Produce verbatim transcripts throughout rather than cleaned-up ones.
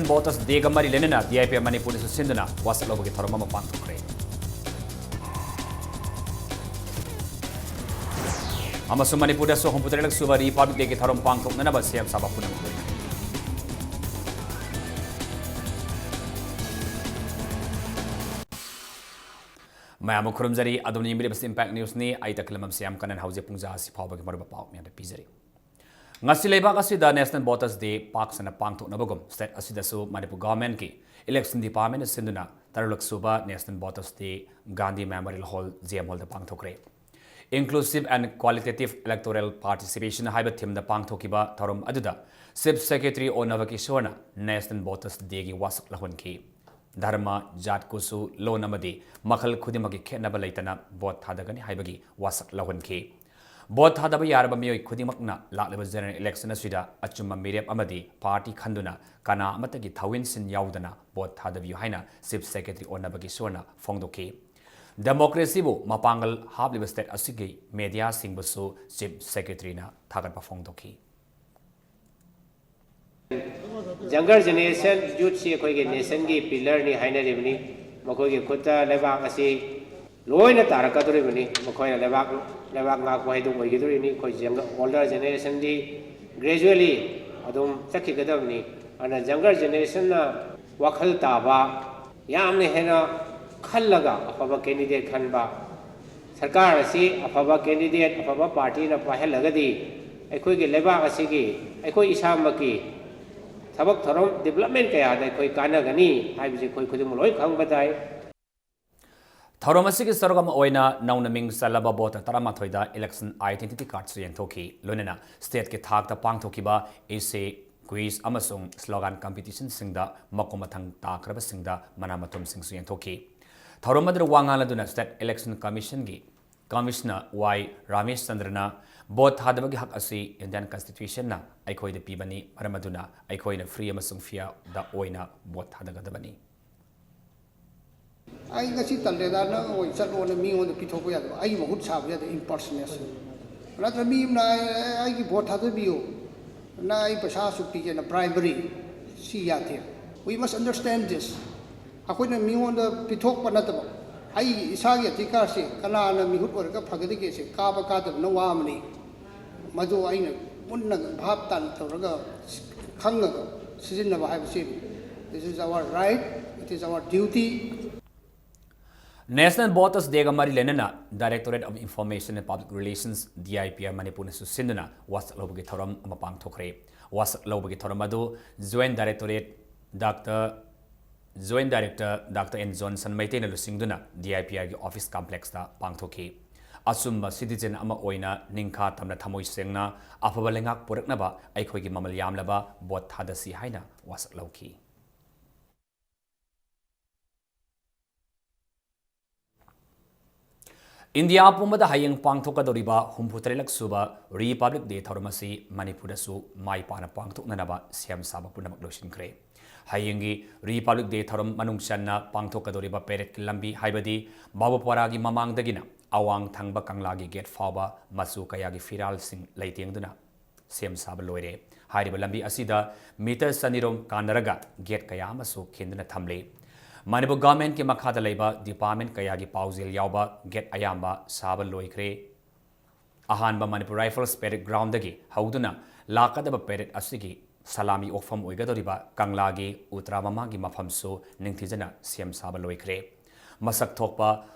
Voters Day ꯒ ꯃꯔꯤ ꯂꯩꯅꯅ D I P I ꯃꯅꯤꯄꯨꯔꯅꯁꯨ ꯁꯤꯟꯗꯨꯅ ꯋꯥꯁꯛ ꯂꯧꯕꯒꯤ ꯊꯧꯔꯝ ꯑꯃ ꯄꯥꯡꯊꯣꯛꯈ꯭ꯔꯦ꯫ ꯑꯃꯁꯨꯡ ꯃꯅꯤꯄꯨꯔꯗꯁꯨ ꯍꯨꯝꯐꯨꯇꯔꯦꯠ ꯁꯨꯕ Republic Day ꯒꯤ ꯊꯧꯔꯝ ꯄꯥꯡꯊꯣꯛꯅꯅꯕ ꯁꯦꯝ ꯁꯥꯕ ꯄꯨꯝꯅꯃꯛ ꯂꯣꯏꯅꯔꯦ꯫ ꯃꯌꯥꯝꯕꯨ ꯈꯨꯔꯨꯝꯖꯔꯤ꯫ ꯑꯗꯣꯝꯅ ꯌꯦꯡꯕꯤꯔꯤꯕꯁꯤ Impact News ꯅꯤ꯫ ꯑꯩ ꯇꯈꯤꯜꯂꯝꯕꯝ ꯁ꯭ꯌꯥꯝ ꯀꯅꯟ꯫ ꯍꯧꯖꯤꯛ ꯄꯨꯡ ꯖꯥ ꯑꯁꯤ ꯐꯥꯎꯕꯒꯤ ꯃꯔꯨꯑꯣꯏꯕ ꯄꯥꯎ ꯃꯌꯥꯝꯗ ꯄꯤꯖꯔꯤ꯫ ꯉꯁꯤ ꯂꯩꯕꯥꯛ ꯑꯁꯤꯗ National Voters Day ꯄꯥꯛ ꯁꯟꯅ ꯄꯥꯡꯊꯣꯛꯅꯕꯒꯨꯝ, state ꯑꯁꯤꯗꯁꯨ ꯃꯅꯤꯄꯨꯔ government ꯀꯤ election department ꯅ ꯁꯤꯟꯗꯨꯅ ꯇꯔꯨꯛꯂꯛ ꯁꯨꯕ National Voters Day Gandhi Memorial Hall, G M Hall the ꯄꯥꯡꯊꯣꯛꯈ꯭ꯔꯦ꯫ Inclusive and Qualitative Electoral Participation ꯍꯥꯏꯕ theme ꯗ ꯄꯥꯡꯊꯣꯛꯈꯤꯕ ꯊꯧꯔꯝ ꯑꯗꯨꯗ Chief Secretary ꯑꯣ ꯅꯕꯀꯤꯁꯣꯔꯅ National Voters Day ꯒꯤ ꯋꯥꯁꯛ ꯂꯧꯍꯟꯈꯤ꯫ ꯙꯔꯃ, ꯖꯥꯠ, ꯀꯨꯆꯨ, ꯂꯣꯟ ꯑꯃꯗꯤ ꯃꯈꯜ ꯈꯨꯗꯤꯡꯃꯛꯀꯤ ꯈꯦꯠꯅꯕ ꯂꯩꯇꯅ vote ꯊꯥꯗꯒꯅꯤ ꯍꯥꯏꯕꯒꯤ ꯋꯥꯁꯛ ꯂꯧꯍꯟꯈꯤ꯫ Vote ꯊꯥꯗꯕ ꯌꯥꯔꯕ ꯃꯤꯑꯣꯏ ꯈꯨꯗꯤꯡꯃꯛꯅ ꯂꯥꯛꯂꯤꯕ general election ꯑꯁꯤꯗ ꯑꯆꯨꯝꯕ ꯃꯤꯔꯦꯞ ꯑꯃꯗꯤ party ꯈꯟꯗꯨꯅ ꯀꯅꯥ ꯑꯃꯠꯇꯒꯤ ꯊꯧꯏꯟꯁꯤꯟ ꯌꯥꯎꯗꯅ vote ꯊꯥꯗꯕꯤꯌꯨ ꯍꯥꯏꯅ Chief Secretary ꯑꯣ ꯅꯕꯀꯤꯁꯣꯔꯅ ꯐꯣꯡꯗꯣꯛꯈꯤ꯫ Democracy ꯕꯨ ꯃꯄꯥꯡꯒꯜ ꯍꯥꯞꯂꯤꯕ state ꯑꯁꯤꯒꯤ media ꯁꯤꯡꯕꯨꯁꯨ Chief Secretary ꯅ ꯊꯥꯒꯠꯄ ꯐꯣꯡꯗꯣꯛꯈꯤ꯫ Younger generation, youth ꯁꯤ ꯑꯩꯈꯣꯏꯒꯤ nation ꯒꯤ pillar ꯅꯤ ꯍꯥꯏꯅꯔꯤꯕꯅꯤ꯫ ꯃꯈꯣꯏꯒꯤ ꯈꯨꯠꯇ ꯂꯩꯕꯥꯛ ꯑꯁꯤ ꯂꯣꯏꯅ ꯇꯥꯔꯛꯀꯗꯧꯔꯤꯕꯅꯤ꯫ ꯃꯈꯣꯏꯅ ꯂꯩꯕꯥꯛ, ꯂꯩꯕꯥꯛ ꯉꯥꯛꯄ ꯍꯥꯏꯗꯨ ꯑꯣꯏꯒꯗꯧꯔꯤꯕꯅꯤ꯫ ꯑꯩꯈꯣꯏ younger, older generation ꯗꯤ gradually ꯑꯗꯨꯝ ꯆꯠꯈꯤꯒꯗꯕꯅꯤ꯫ ꯑꯗꯨꯅ younger generation ꯅ ꯋꯥꯈꯜ ꯇꯥꯕ, ꯌꯥꯝꯅ ꯍꯦꯟꯅ ꯈꯜꯂꯒ ꯑꯐꯕ candidate ꯈꯟꯕ, ꯁꯔꯀꯥꯔ ꯑꯁꯤ ꯑꯐꯕ candidate, ꯑꯐꯕ party ꯅ ꯄꯥꯏꯍꯜꯂꯒꯗꯤ ꯑꯩꯈꯣꯏꯒꯤ ꯂꯩꯕꯥꯛ ꯑꯁꯤꯒꯤ, ꯑꯩꯈꯣꯏ ꯏꯁꯥꯃꯛꯀꯤ ꯊꯕꯛ ꯊꯧꯔꯝ, development ꯀꯌꯥꯗ ꯑꯩꯈꯣꯏ ꯀꯥꯟꯅꯒꯅꯤ ꯍꯥꯏꯕꯁꯤ ꯑꯩꯈꯣꯏ ꯈꯨꯗꯤꯡꯃꯛ ꯂꯣꯏ ꯈꯪꯕ ꯇꯥꯏ꯫ ꯊꯧꯔꯝ ꯑꯁꯤꯒꯤ ꯁꯔꯨꯛ ꯑꯃ ꯑꯣꯏꯅ ꯅꯧꯅ ꯃꯤꯡ ꯆꯜꯂꯕ voter ꯇꯔꯥꯃꯥꯊꯣꯏꯗ election identity card ꯁꯨ ꯌꯦꯟꯊꯣꯛꯈꯤ꯫ ꯂꯣꯏꯅꯅ state ꯀꯤ ꯊꯥꯛꯇ ꯄꯥꯡꯊꯣꯛꯈꯤꯕ essay, quiz ꯑꯃꯁꯨꯡ slogan competition ꯁꯤꯡꯗ ꯃꯀꯣꯛ ꯃꯊꯪ ꯇꯥꯈ꯭ꯔꯕꯁꯤꯡꯗ ꯃꯅꯥ ꯃꯊꯨꯝꯁꯤꯡꯁꯨ ꯌꯦꯟꯊꯣꯛꯈꯤ꯫ ꯊꯧꯔꯝ ꯑꯗꯨꯗ ꯋꯥ ꯉꯥꯡꯂꯗꯨꯅ State Election Commission ꯒꯤ Commissioner ꯋꯥꯏ ꯔꯥꯃꯦꯁ ꯆꯟꯗ꯭ꯔꯅ vote ꯊꯥꯗꯕꯒꯤ ꯍꯛ ꯑꯁꯤ Indian Constitution ꯅ ꯑꯩꯈꯣꯏꯗ ꯄꯤꯕꯅꯤ, ꯃꯔꯝ ꯑꯗꯨꯅ ꯑꯩꯈꯣꯏꯅ free ꯑꯃꯁꯨꯡ fair ꯗ ꯑꯣꯏꯅ vote ꯊꯥꯗꯒꯗꯕꯅꯤ꯫ ꯑꯩ ꯉꯁꯤ ꯇꯜꯂꯦꯗ, ꯅꯪ ꯑꯣꯏ ꯆꯠꯂꯣꯅ ꯃꯤꯉꯣꯟꯗ ꯄꯤꯊꯣꯛꯄ ꯌꯥꯗꯕ, ꯑꯩꯒꯤ ꯃꯍꯨꯠ ꯁꯥꯕ ꯌꯥꯗꯕ, impersonation꯫ ꯅꯠꯇ꯭ꯔ ꯃꯤ ꯑꯃꯅ ꯑꯩ, ꯑꯩꯒꯤ vote ꯊꯥꯗꯕꯤꯌꯨ, ꯅ ꯑꯩ ꯄꯩꯁꯥ ꯑꯁꯨꯛ ꯄꯤꯒꯦꯅ bribery꯫ ꯁꯤ ꯌꯥꯗꯦ꯫ We must understand this. ꯑꯩꯈꯣꯏꯅ ꯃꯤꯉꯣꯟꯗ ꯄꯤꯊꯣꯛꯄ ꯅꯠꯇꯕ, ꯑꯩꯒꯤ ꯏꯁꯥꯒꯤ ꯑꯙꯤꯀꯥꯔꯁꯦ ꯀꯅꯥꯅ ꯃꯤꯍꯨꯠ ꯑꯣꯏꯔꯒ ꯐꯒꯗꯒꯦꯁꯦ ꯀꯥꯕ ꯀꯥꯗꯕꯅ ꯋꯥ ꯑꯃꯅꯤ꯫ ꯃꯗꯨ ꯑꯩꯅ ꯃꯨꯟꯅ ꯚꯥꯞ ꯇꯥꯅ ꯇꯧꯔꯒ ꯈꯪꯉꯒ ꯁꯤꯖꯤꯟꯅꯕ ꯍꯥꯏꯕꯁꯤ, this is our right, it is our duty. National Voters Dayꯒ ꯃꯔꯤ ꯂꯩꯅꯅ Directorate of Information and Public Relations, D I P R, ꯃꯅꯤꯄꯨꯔꯅꯁꯨ ꯁꯤꯟꯗꯨꯅ ꯋꯥꯁꯛ ꯂꯧꯕꯒꯤ ꯊꯧꯔꯝ ꯑꯃ ꯄꯥꯡꯊꯣꯛꯈ꯭ꯔꯦ꯫ ꯋꯥꯁꯛ ꯂꯧꯕꯒꯤ ꯊꯧꯔꯝ ꯑꯗꯨ Joint Directorate Doctor Joint Director Doctor N Johnson ꯃꯩꯇꯩꯅ ꯂꯨꯆꯤꯡꯗꯨꯅ D I P Rꯒꯤ office complexꯇ ꯄꯥꯡꯊꯣꯛꯈꯤ꯫ ꯑꯆꯨꯝꯕ citizen ꯑꯃ ꯑꯣꯏꯅ ꯅꯤꯡꯈꯥ ꯇꯝꯅ ꯊꯃꯣꯏ ꯁꯦꯡꯅ ꯑꯐꯕ ꯂꯩꯉꯥꯛ ꯄꯨꯔꯛꯅꯕ ꯑꯩꯈꯣꯏꯒꯤ ꯃꯃꯜ ꯌꯥꯝꯂꯕ vote ꯊꯥꯗꯁꯤ ꯍꯥꯏꯅ ꯋꯥꯁꯛ ꯂꯧꯈꯤ꯫ ꯏꯟꯗꯤꯌꯥ ꯄꯨꯝꯕꯗ ꯍꯌꯦꯡ ꯄꯥꯡꯊꯣꯛꯀꯗꯧꯔꯤꯕ ꯍꯨꯝꯐꯨ ꯇꯔꯦꯠꯂꯛ ꯁꯨꯕ Republic Day ꯊꯧꯔꯝ ꯑꯁꯤ ꯃꯅꯤꯄꯨꯔꯗꯁꯨ ꯃꯥꯏ ꯄꯥꯛꯅ ꯄꯥꯡꯊꯣꯛꯅꯅꯕ ꯁꯦꯝ ꯁꯥꯕ ꯄꯨꯝꯅꯃꯛ ꯂꯣꯏꯁꯤꯟꯈ꯭ꯔꯦ꯫ ꯍꯌꯦꯡꯒꯤ Republic Day ꯊꯧꯔꯝ ꯃꯅꯨꯡ ꯆꯟꯅ ꯄꯥꯡꯊꯣꯛꯀꯗꯧꯔꯤꯕ peradꯀꯤ ꯂꯝꯕꯤ ꯍꯥꯏꯕꯗꯤ ꯕꯥꯕꯨꯄꯥꯔꯥꯒꯤ ꯃꯃꯥꯡꯗꯒꯤꯅ ꯑꯋꯥꯡ ꯊꯪꯕ ꯀꯪꯂꯥꯒꯤ gate ꯐꯥꯎꯕ ꯃꯆꯨ ꯀꯌꯥꯒꯤ ꯐꯤꯔꯥꯜꯁꯤꯡ ꯂꯩꯇꯦꯡꯗꯨꯅ ꯁꯦꯝ ꯁꯥꯕ ꯂꯣꯏꯔꯦ꯫ ꯍꯥꯏꯔꯤꯕ ꯂꯝꯕꯤ ꯑꯁꯤꯗ meter ꯆꯅꯤꯔꯣꯝ ꯀꯥꯟꯅꯔꯒ gate ꯀꯌꯥ ꯑꯃꯁꯨ ꯈꯤꯟꯗꯨꯅ ꯊꯝꯂꯤ꯫ ꯃꯅꯤꯄꯨꯔ governmentꯀꯤ ꯃꯈꯥꯗ ꯂꯩꯕ department ꯀꯌꯥꯒꯤ ꯄꯥꯎꯖꯦꯜ ꯌꯥꯎꯕ gate ꯑꯌꯥꯝꯕ ꯁꯥꯕ ꯂꯣꯏꯈ꯭ꯔꯦ꯫ ꯑꯍꯥꯟꯕ Manipur Rifles parade groundꯗꯒꯤ ꯍꯧꯗꯨꯅ ꯂꯥꯛꯀꯗꯕ parade ꯑꯁꯤꯒꯤ ꯁꯂꯥꯃꯤ ꯑꯣꯛꯐꯝ ꯑꯣꯏꯒꯗꯧꯔꯤꯕ ꯀꯪꯂꯥꯒꯤ ꯎꯇ꯭ꯔꯥ ꯃꯃꯥꯒꯤ ꯃꯐꯝꯁꯨ ꯅꯤꯡꯊꯤꯖꯅ ꯁꯦꯝ ꯁꯥꯕ ꯂꯣꯏꯈ꯭ꯔꯦ꯫ ꯃꯁꯛ ꯊꯣꯛꯄ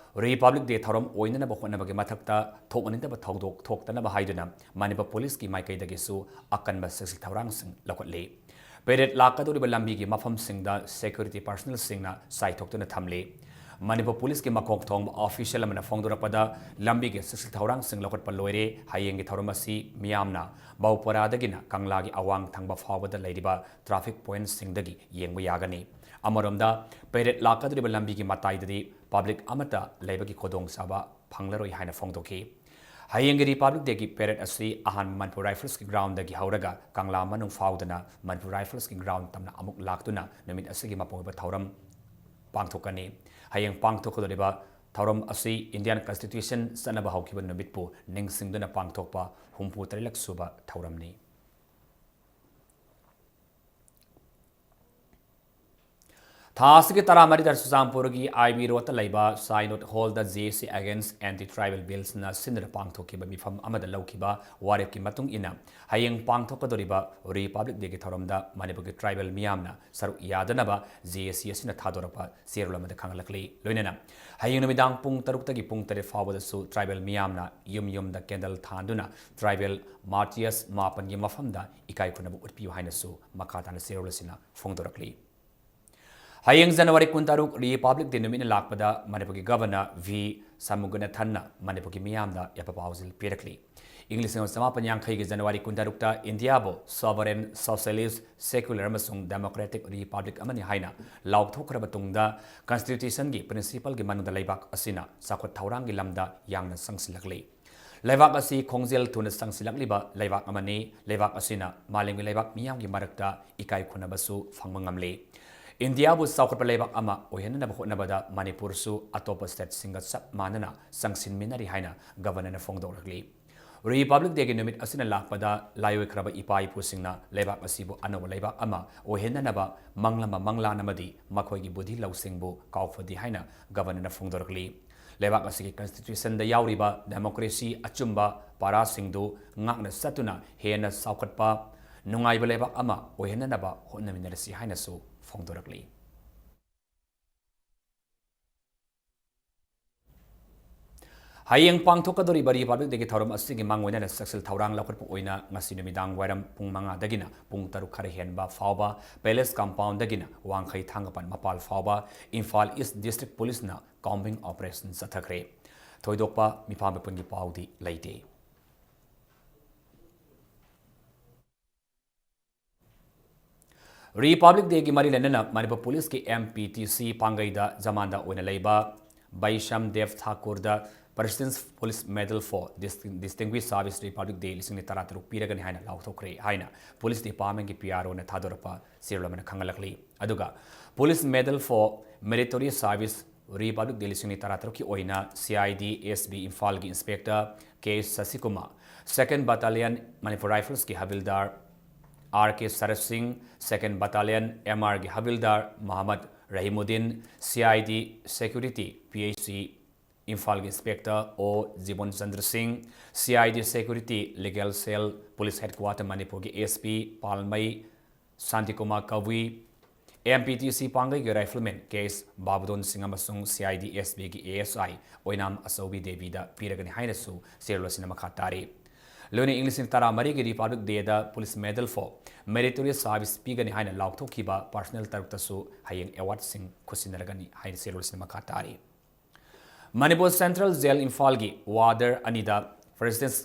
Republic Day ꯊꯧꯔꯝ ꯑꯣꯏꯅꯅꯕ ꯍꯣꯠꯅꯕꯒꯤ ꯃꯊꯛꯇ ꯊꯣꯛꯅꯅꯤꯡꯗꯕ ꯊꯧꯗꯣꯛ ꯊꯣꯛꯇꯅꯕ ꯍꯥꯏꯗꯨꯅ ꯃꯅꯤꯄꯨꯔ ꯄꯨꯂꯤꯁꯀꯤ ꯃꯥꯏꯀꯩꯗꯒꯤꯁꯨ ꯑꯀꯟꯕ ꯆꯦꯛꯁꯤꯟ ꯊꯧꯔꯥꯡꯁꯤꯡ ꯂꯧꯈꯠꯂꯤ꯫ Parade ꯂꯥꯛꯀꯗꯧꯔꯤꯕ ꯂꯝꯕꯤꯒꯤ ꯃꯐꯝꯁꯤꯡꯗ security personnelꯁꯤꯡꯅ ꯆꯥꯏꯊꯣꯛꯇꯨꯅ ꯊꯝꯂꯤ꯫ ꯃꯅꯤꯄꯨꯔ ꯄꯨꯂꯤꯁꯀꯤ ꯃꯀꯣꯛ ꯊꯣꯡꯕ official ꯑꯃꯅ ꯐꯣꯡꯗꯣꯔꯛꯄꯗ, ꯂꯝꯕꯤꯒꯤ ꯆꯦꯛꯁꯤꯟ ꯊꯧꯔꯥꯡꯁꯤꯡ ꯂꯧꯈꯠꯄ ꯂꯣꯏꯔꯦ꯫ ꯍꯌꯦꯡꯒꯤ ꯊꯧꯔꯝ ꯑꯁꯤ ꯃꯤꯌꯥꯝꯅ ꯕꯥꯕꯨꯄꯥꯔꯥꯗꯒꯤꯅ ꯀꯪꯂꯥꯒꯤ ꯑꯋꯥꯡ ꯊꯪꯕ ꯐꯥꯎꯕꯗ ꯂꯩꯔꯤꯕ traffic pointꯁꯤꯡꯗꯒꯤ ꯌꯦꯡꯕ ꯌꯥꯒꯅꯤ꯫ ꯑꯃꯔꯣꯝꯗ, parade ꯂꯥꯛꯀꯗꯧꯔꯤꯕ ꯂꯝꯕꯤꯒꯤ ꯃꯇꯥꯏꯗꯗꯤ public ꯑꯃꯠꯇ ꯂꯩꯕꯒꯤ ꯈꯨꯗꯣꯡꯆꯥꯕ ꯐꯪꯂꯔꯣꯏ ꯍꯥꯏꯅ ꯐꯣꯡꯗꯣꯛꯈꯤ꯫ ꯍꯌꯦꯡꯒꯤ Republic Dayꯒꯤ parade ꯑꯁꯤ ꯑꯍꯥꯟꯕ Manipur Riflesꯀꯤ groundꯗꯒꯤ ꯍꯧꯔꯒ ꯀꯪꯂꯥ ꯃꯅꯨꯡ ꯐꯥꯎꯗꯨꯅ Manipur Riflesꯀꯤ ground ꯇꯝꯅ ꯑꯃꯨꯛ ꯂꯥꯛꯇꯨꯅ ꯅꯨꯃꯤꯠ ꯑꯁꯤꯒꯤ ꯃꯄꯨꯡ ꯑꯣꯏꯕ ꯊꯧꯔꯝ ꯄꯥꯡꯊꯣꯛꯀꯅꯤ꯫ ꯍꯌꯦꯡ ꯄꯥꯡꯊꯣꯛꯀꯗꯧꯔꯤꯕ ꯊꯧꯔꯝ ꯑꯁꯤ Indian Constitution ꯆꯠꯅꯕ ꯍꯧꯈꯤꯕ ꯅꯨꯃꯤꯠꯄꯨ ꯅꯤꯡꯁꯤꯡꯗꯨꯅ ꯄꯥꯡꯊꯣꯛꯄ ꯍꯨꯝꯐꯨ ꯇꯔꯦꯠꯂꯛ ꯁꯨꯕ ꯊꯧꯔꯝꯅꯤ꯫ ꯊꯥ ꯑꯁꯤꯒꯤ ꯇꯔꯥꯃꯔꯤꯗ ꯆꯨꯔꯆꯥꯟꯄꯨꯔꯒꯤ ꯑꯥꯏ ꯕꯤ ꯔꯣꯗꯇ ꯂꯩꯕ ꯁꯥꯏ ꯅꯣꯠ ꯍꯣꯜꯗ ꯖꯦ ꯑꯦ ꯁꯤ Against Anti Tribal Billꯁꯅ ꯁꯤꯟꯗꯨꯅ ꯄꯥꯡꯊꯣꯛꯈꯤꯕ ꯃꯤꯐꯝ ꯑꯃꯗ ꯂꯧꯈꯤꯕ ꯋꯥꯔꯦꯞꯀꯤ ꯃꯇꯨꯡ ꯏꯟꯅ, ꯍꯌꯦꯡ ꯄꯥꯡꯊꯣꯛꯀꯗꯧꯔꯤꯕ ꯔꯤꯄꯕ꯭ꯂꯤꯛ ꯗꯦꯒꯤ ꯊꯧꯔꯝꯗ ꯃꯅꯤꯄꯨꯔꯒꯤ ꯇ꯭ꯔꯥꯏꯕꯦꯜ ꯃꯤꯌꯥꯝꯅ ꯁꯔꯨꯛ ꯌꯥꯗꯅꯕ ꯖꯦ ꯑꯦ ꯁꯤ ꯑꯁꯤꯅ ꯊꯥꯗꯣꯔꯛꯄ ꯆꯦꯔꯣꯜ ꯑꯃꯗ ꯈꯪꯍꯜꯂꯛꯂꯤ꯫ ꯂꯣꯏꯅꯅ ꯍꯌꯦꯡ ꯅꯨꯃꯤꯗꯥꯡ ꯄꯨꯡ ꯇꯔꯨꯛꯇꯒꯤ ꯄꯨꯡ ꯇꯔꯦꯠ ꯐꯥꯎꯕꯗꯁꯨ ꯇ꯭ꯔꯥꯏꯕꯦꯜ ꯃꯤꯌꯥꯝꯅ ꯌꯨꯝ ꯌꯨꯝꯗ ꯀꯦꯟꯗꯜ ꯊꯥꯟꯗꯨꯅ ꯇ꯭ꯔꯥꯏꯕꯦꯜ ꯃꯥꯔꯇꯤꯌꯔꯁ ꯃꯥꯄꯟꯒꯤ ꯃꯐꯝꯗ ꯏꯀꯥꯏ ꯈꯨꯝꯅꯕ ꯎꯠꯄꯤꯌꯨ ꯍꯥꯏꯅꯁꯨ ꯃꯈꯥ ꯇꯥꯅ ꯆꯦꯔꯣꯜ ꯑꯁꯤꯅ ꯐꯣꯡꯗꯣꯔꯛꯂꯤ꯫ ꯍꯌꯦꯡ ꯖꯅꯋꯥꯔꯤ ꯀꯨꯟꯇꯔꯨꯛ, ꯔꯤꯄꯕ꯭ꯂꯤꯛ ꯗꯦ ꯅꯨꯃꯤꯠꯅ ꯂꯥꯛꯄꯗ ꯃꯅꯤꯄꯨꯔꯒꯤ ꯒꯚꯔꯅꯔ ꯚꯤ ꯁꯃꯨꯒꯅꯥꯊꯟꯅ ꯃꯅꯤꯄꯨꯔꯒꯤ ꯃꯤꯌꯥꯝꯗ ꯌꯥꯏꯐ ꯄꯥꯎꯖꯦꯜ ꯄꯤꯔꯛꯂꯤ꯫ ꯏꯪ ꯂꯤꯁꯤꯡ ꯑꯃ ꯆꯃꯥꯄꯟ ꯌꯥꯡꯈꯩꯒꯤ ꯖꯅꯋꯥꯔꯤ ꯀꯨꯟꯇꯔꯨꯛꯇ ꯏꯟꯗꯤꯌꯥꯕꯨ sovereign, socialist, secular ꯑꯃꯁꯨꯡ democratic republic ꯑꯃꯅꯤ ꯍꯥꯏꯅ ꯂꯥꯎꯊꯣꯛꯈ꯭ꯔꯕ ꯇꯨꯡꯗ, constitutionꯒꯤ principleꯒꯤ ꯃꯅꯨꯡꯗ ꯂꯩꯕꯥꯛ ꯑꯁꯤꯅ ꯆꯥꯎꯈꯠ ꯊꯧꯔꯥꯡꯒꯤ ꯂꯝꯗ ꯌꯥꯝꯅ ꯆꯪꯁꯤꯜꯂꯛꯂꯤ꯫ ꯂꯩꯕꯥꯛ ꯑꯁꯤ ꯈꯣꯡꯖꯦꯜ ꯊꯨꯅ ꯆꯪꯁꯤꯜꯂꯛꯂꯤꯕ ꯂꯩꯕꯥꯛ ꯑꯃꯅꯤ꯫ ꯂꯩꯕꯥꯛ ꯑꯁꯤꯅ ꯃꯥꯂꯦꯝꯒꯤ ꯂꯩꯕꯥꯛ ꯃꯤꯌꯥꯝꯒꯤ ꯃꯔꯛꯇ ꯏꯀꯥꯏ ꯈꯨꯝꯅꯕꯁꯨ ꯐꯪꯕ ꯉꯝꯂꯤ꯫ ꯏꯟꯗꯤꯌꯥꯕꯨ ꯆꯥꯎꯈꯠꯄ ꯂꯩꯕꯥꯛ ꯑꯃ ꯑꯣꯏꯍꯟꯅꯕ ꯍꯣꯠꯅꯕꯗ ꯃꯅꯤꯄꯨꯔꯁꯨ ꯑꯇꯣꯞꯄ stateꯁꯤꯡꯒ ꯆꯞ ꯃꯥꯟꯅꯅ ꯆꯪꯁꯤꯟꯃꯤꯟꯅꯔꯤ ꯍꯥꯏꯅ ꯒꯚꯔꯅꯔꯅ ꯐꯣꯡꯗꯣꯛꯂꯛꯂꯤ꯫ ꯔꯤꯄꯕ꯭ꯂꯤꯛ ꯗꯦꯒꯤ ꯅꯨꯃꯤꯠ ꯑꯁꯤꯅ ꯂꯥꯛꯄꯗ ꯂꯥꯏꯑꯣꯏꯈ꯭ꯔꯕ ꯏꯄꯥ ꯏꯄꯨꯁꯤꯡꯅ ꯂꯩꯕꯥꯛ ꯑꯁꯤꯕꯨ ꯑꯅꯧꯕ ꯂꯩꯕꯥꯛ ꯑꯃ ꯑꯣꯏꯍꯟꯅꯅꯕ ꯃꯪꯂꯝꯕ ꯃꯪꯂꯥꯟ ꯑꯃꯗꯤ ꯃꯈꯣꯏꯒꯤ ꯕꯨꯙꯤ ꯂꯧꯁꯤꯡꯕꯨ ꯀꯥꯎꯐꯗꯦ ꯍꯥꯏꯅ ꯒꯚꯔꯅꯔꯅ ꯐꯣꯡꯗꯣꯔꯛꯂꯤ꯫ ꯂꯩꯕꯥꯛ ꯑꯁꯤꯒꯤ constitutionꯗ ꯌꯥꯎꯔꯤꯕ democracy ꯑꯆꯨꯝꯕ ꯄꯥꯔꯥꯁꯤꯡꯗꯨ ꯉꯥꯛꯅ ꯆꯠꯇꯨꯅ ꯍꯦꯟꯅ ꯆꯥꯎꯈꯠꯄ, ꯅꯨꯡꯉꯥꯏꯕ ꯂꯩꯕꯥꯛ ꯑꯃ ꯑꯣꯏꯍꯟꯅꯅꯕ ꯍꯣꯠꯅꯃꯤꯟꯅꯔꯁꯤ ꯍꯥꯏꯅꯁꯨ ꯐꯣꯡꯗꯣꯔꯛꯂꯤ꯫ ꯍꯌꯦꯡ ꯄꯥꯡꯊꯣꯛꯀꯗꯧꯔꯤꯕ ꯔꯤꯄꯕ꯭ꯂꯤꯛ ꯗꯦꯒꯤ ꯊꯧꯔꯝ ꯑꯁꯤꯒꯤ ꯃꯥꯡꯑꯣꯏꯅꯅ ꯆꯦꯛꯁꯤꯜ ꯊꯧꯔꯥꯡ ꯂꯧꯈꯠꯄ ꯑꯣꯏꯅ ꯉꯁꯤ ꯅꯨꯃꯤꯗꯥꯡ ꯋꯥꯏꯔꯝ ꯄꯨꯡ ꯃꯉꯥꯗꯒꯤꯅ ꯄꯨꯡ ꯇꯔꯨꯛ ꯈꯔ ꯍꯦꯟꯕ ꯐꯥꯎꯕ Palace Compoundꯗꯒꯤꯅ ꯋꯥꯡꯈꯩ ꯊꯥꯡꯒꯄꯥꯟ ꯃꯄꯥꯜ ꯐꯥꯎꯕ Imphal East District Policeꯅ combing operation ꯆꯠꯊꯈ꯭ꯔꯦ꯫ ꯊꯣꯏꯗꯣꯛꯄ ꯃꯤꯐꯥ ꯃꯤꯄꯨꯟꯒꯤ ꯄꯥꯎꯗꯤ ꯂꯩꯇꯦ꯫ ꯔꯤꯄꯕ꯭ꯂꯤꯛ ꯗꯦꯒꯤ ꯃꯔꯤ ꯂꯩꯅꯅ ꯃꯅꯤꯄꯨꯔ ꯄꯨꯂꯤꯁꯀꯤ M P T C ꯄꯥꯡꯒꯩꯗ ꯖꯃꯥꯟꯗ ꯑꯣꯏꯅ ꯂꯩꯕ ꯕꯩꯁꯝ ꯗꯦꯕ ꯊꯥꯀꯨꯔꯗ President's Police Medal for Dis-, Distinguished Service Republic Day ꯂꯤꯁꯤꯡ ꯑꯅꯤ ꯇꯔꯥꯇꯔꯨꯛ ꯄꯤꯔꯒꯅꯤ ꯍꯥꯏꯅ ꯂꯥꯎꯊꯣꯛꯈ꯭ꯔꯦ ꯍꯥꯏꯅ ꯄꯨꯂꯤꯁ ꯗꯤꯄꯥꯔꯠꯃꯦꯟꯒꯤ P R Oꯅ ꯊꯥꯗꯣꯔꯛꯄ ꯆꯦꯔꯣꯜ ꯑꯃꯅ ꯈꯪꯍꯜꯂꯛꯂꯤ꯫ ꯑꯗꯨꯒ Police Medal for Meritorious Service Republic Day ꯂꯤꯁꯤꯡ ꯑꯅꯤ ꯇꯔꯥꯇꯔꯨꯛꯀꯤ ꯑꯣꯏꯅ C I D S B ꯏꯝꯐꯥꯜꯒꯤ Inspector K ꯁꯁꯤꯀꯨꯃꯥꯔ, Second Battalion Manipur Riflesꯀꯤ ꯍꯕꯤꯜꯗꯥꯔ R K Sarasing, Second Battalion, M R ꯒꯤ ꯍꯕꯤꯜꯗꯥꯔ Mohammad Rahimuddin, C I D Security, P H C ꯏꯝꯐꯥꯜꯒꯤ inspector O Jibon Chandra ꯁꯤꯡ, C I D Security Legal Cell, Police Headquarter ꯃꯅꯤꯄꯨꯔꯒꯤ S P ꯄꯥꯜꯃꯩ Shantikumar ꯀꯕꯨꯏ, M P T C ꯄꯥꯡꯒꯩꯒꯤ ꯔꯥꯏꯐꯜꯃꯦꯟ ꯀꯦ ꯑꯦꯁ ꯕꯥꯕꯨꯗꯣꯟ ꯁꯤꯡ ꯑꯃꯁꯨꯡ C I D S B ꯒꯤ A S I ꯑꯣꯏꯅꯥꯝ ꯑꯆꯧꯕꯤ ꯗꯦꯕꯤꯗ ꯄꯤꯔꯒꯅꯤ ꯍꯥꯏꯅꯁꯨ ꯆꯦꯔꯣꯜ ꯑꯁꯤꯅ ꯃꯈꯥ ꯇꯥꯔꯤ꯫ ꯂꯣꯏꯅꯅ ꯏꯪ ꯂꯤꯁꯤꯡ ꯇꯔꯥꯃꯔꯤꯒꯤ Republic Day the Police Medal for Meritorious Service ꯄꯤꯒꯅꯤ ꯍꯥꯏꯅ ꯂꯥꯎꯊꯣꯛꯈꯤꯕ ꯄꯔꯁꯅꯦꯜ ꯇꯔꯨꯛꯇꯁꯨ ꯍꯌꯦꯡ ꯑꯦꯋꯥꯔꯗꯁꯤꯡ ꯈꯨꯠꯁꯤꯟꯅꯔꯒꯅꯤ ꯍꯥꯏꯅ ꯆꯦꯔꯣꯜꯁꯤꯅ ꯃꯈꯥ ꯇꯥꯔꯤ꯫ ꯃꯅꯤꯄꯨꯔ ꯁꯦꯟꯇ꯭ꯔꯦꯜ ꯖꯦꯜ ꯏꯝꯐꯥꯜꯒꯤ ꯋꯥꯔꯗꯔ ꯑꯅꯤꯗ President's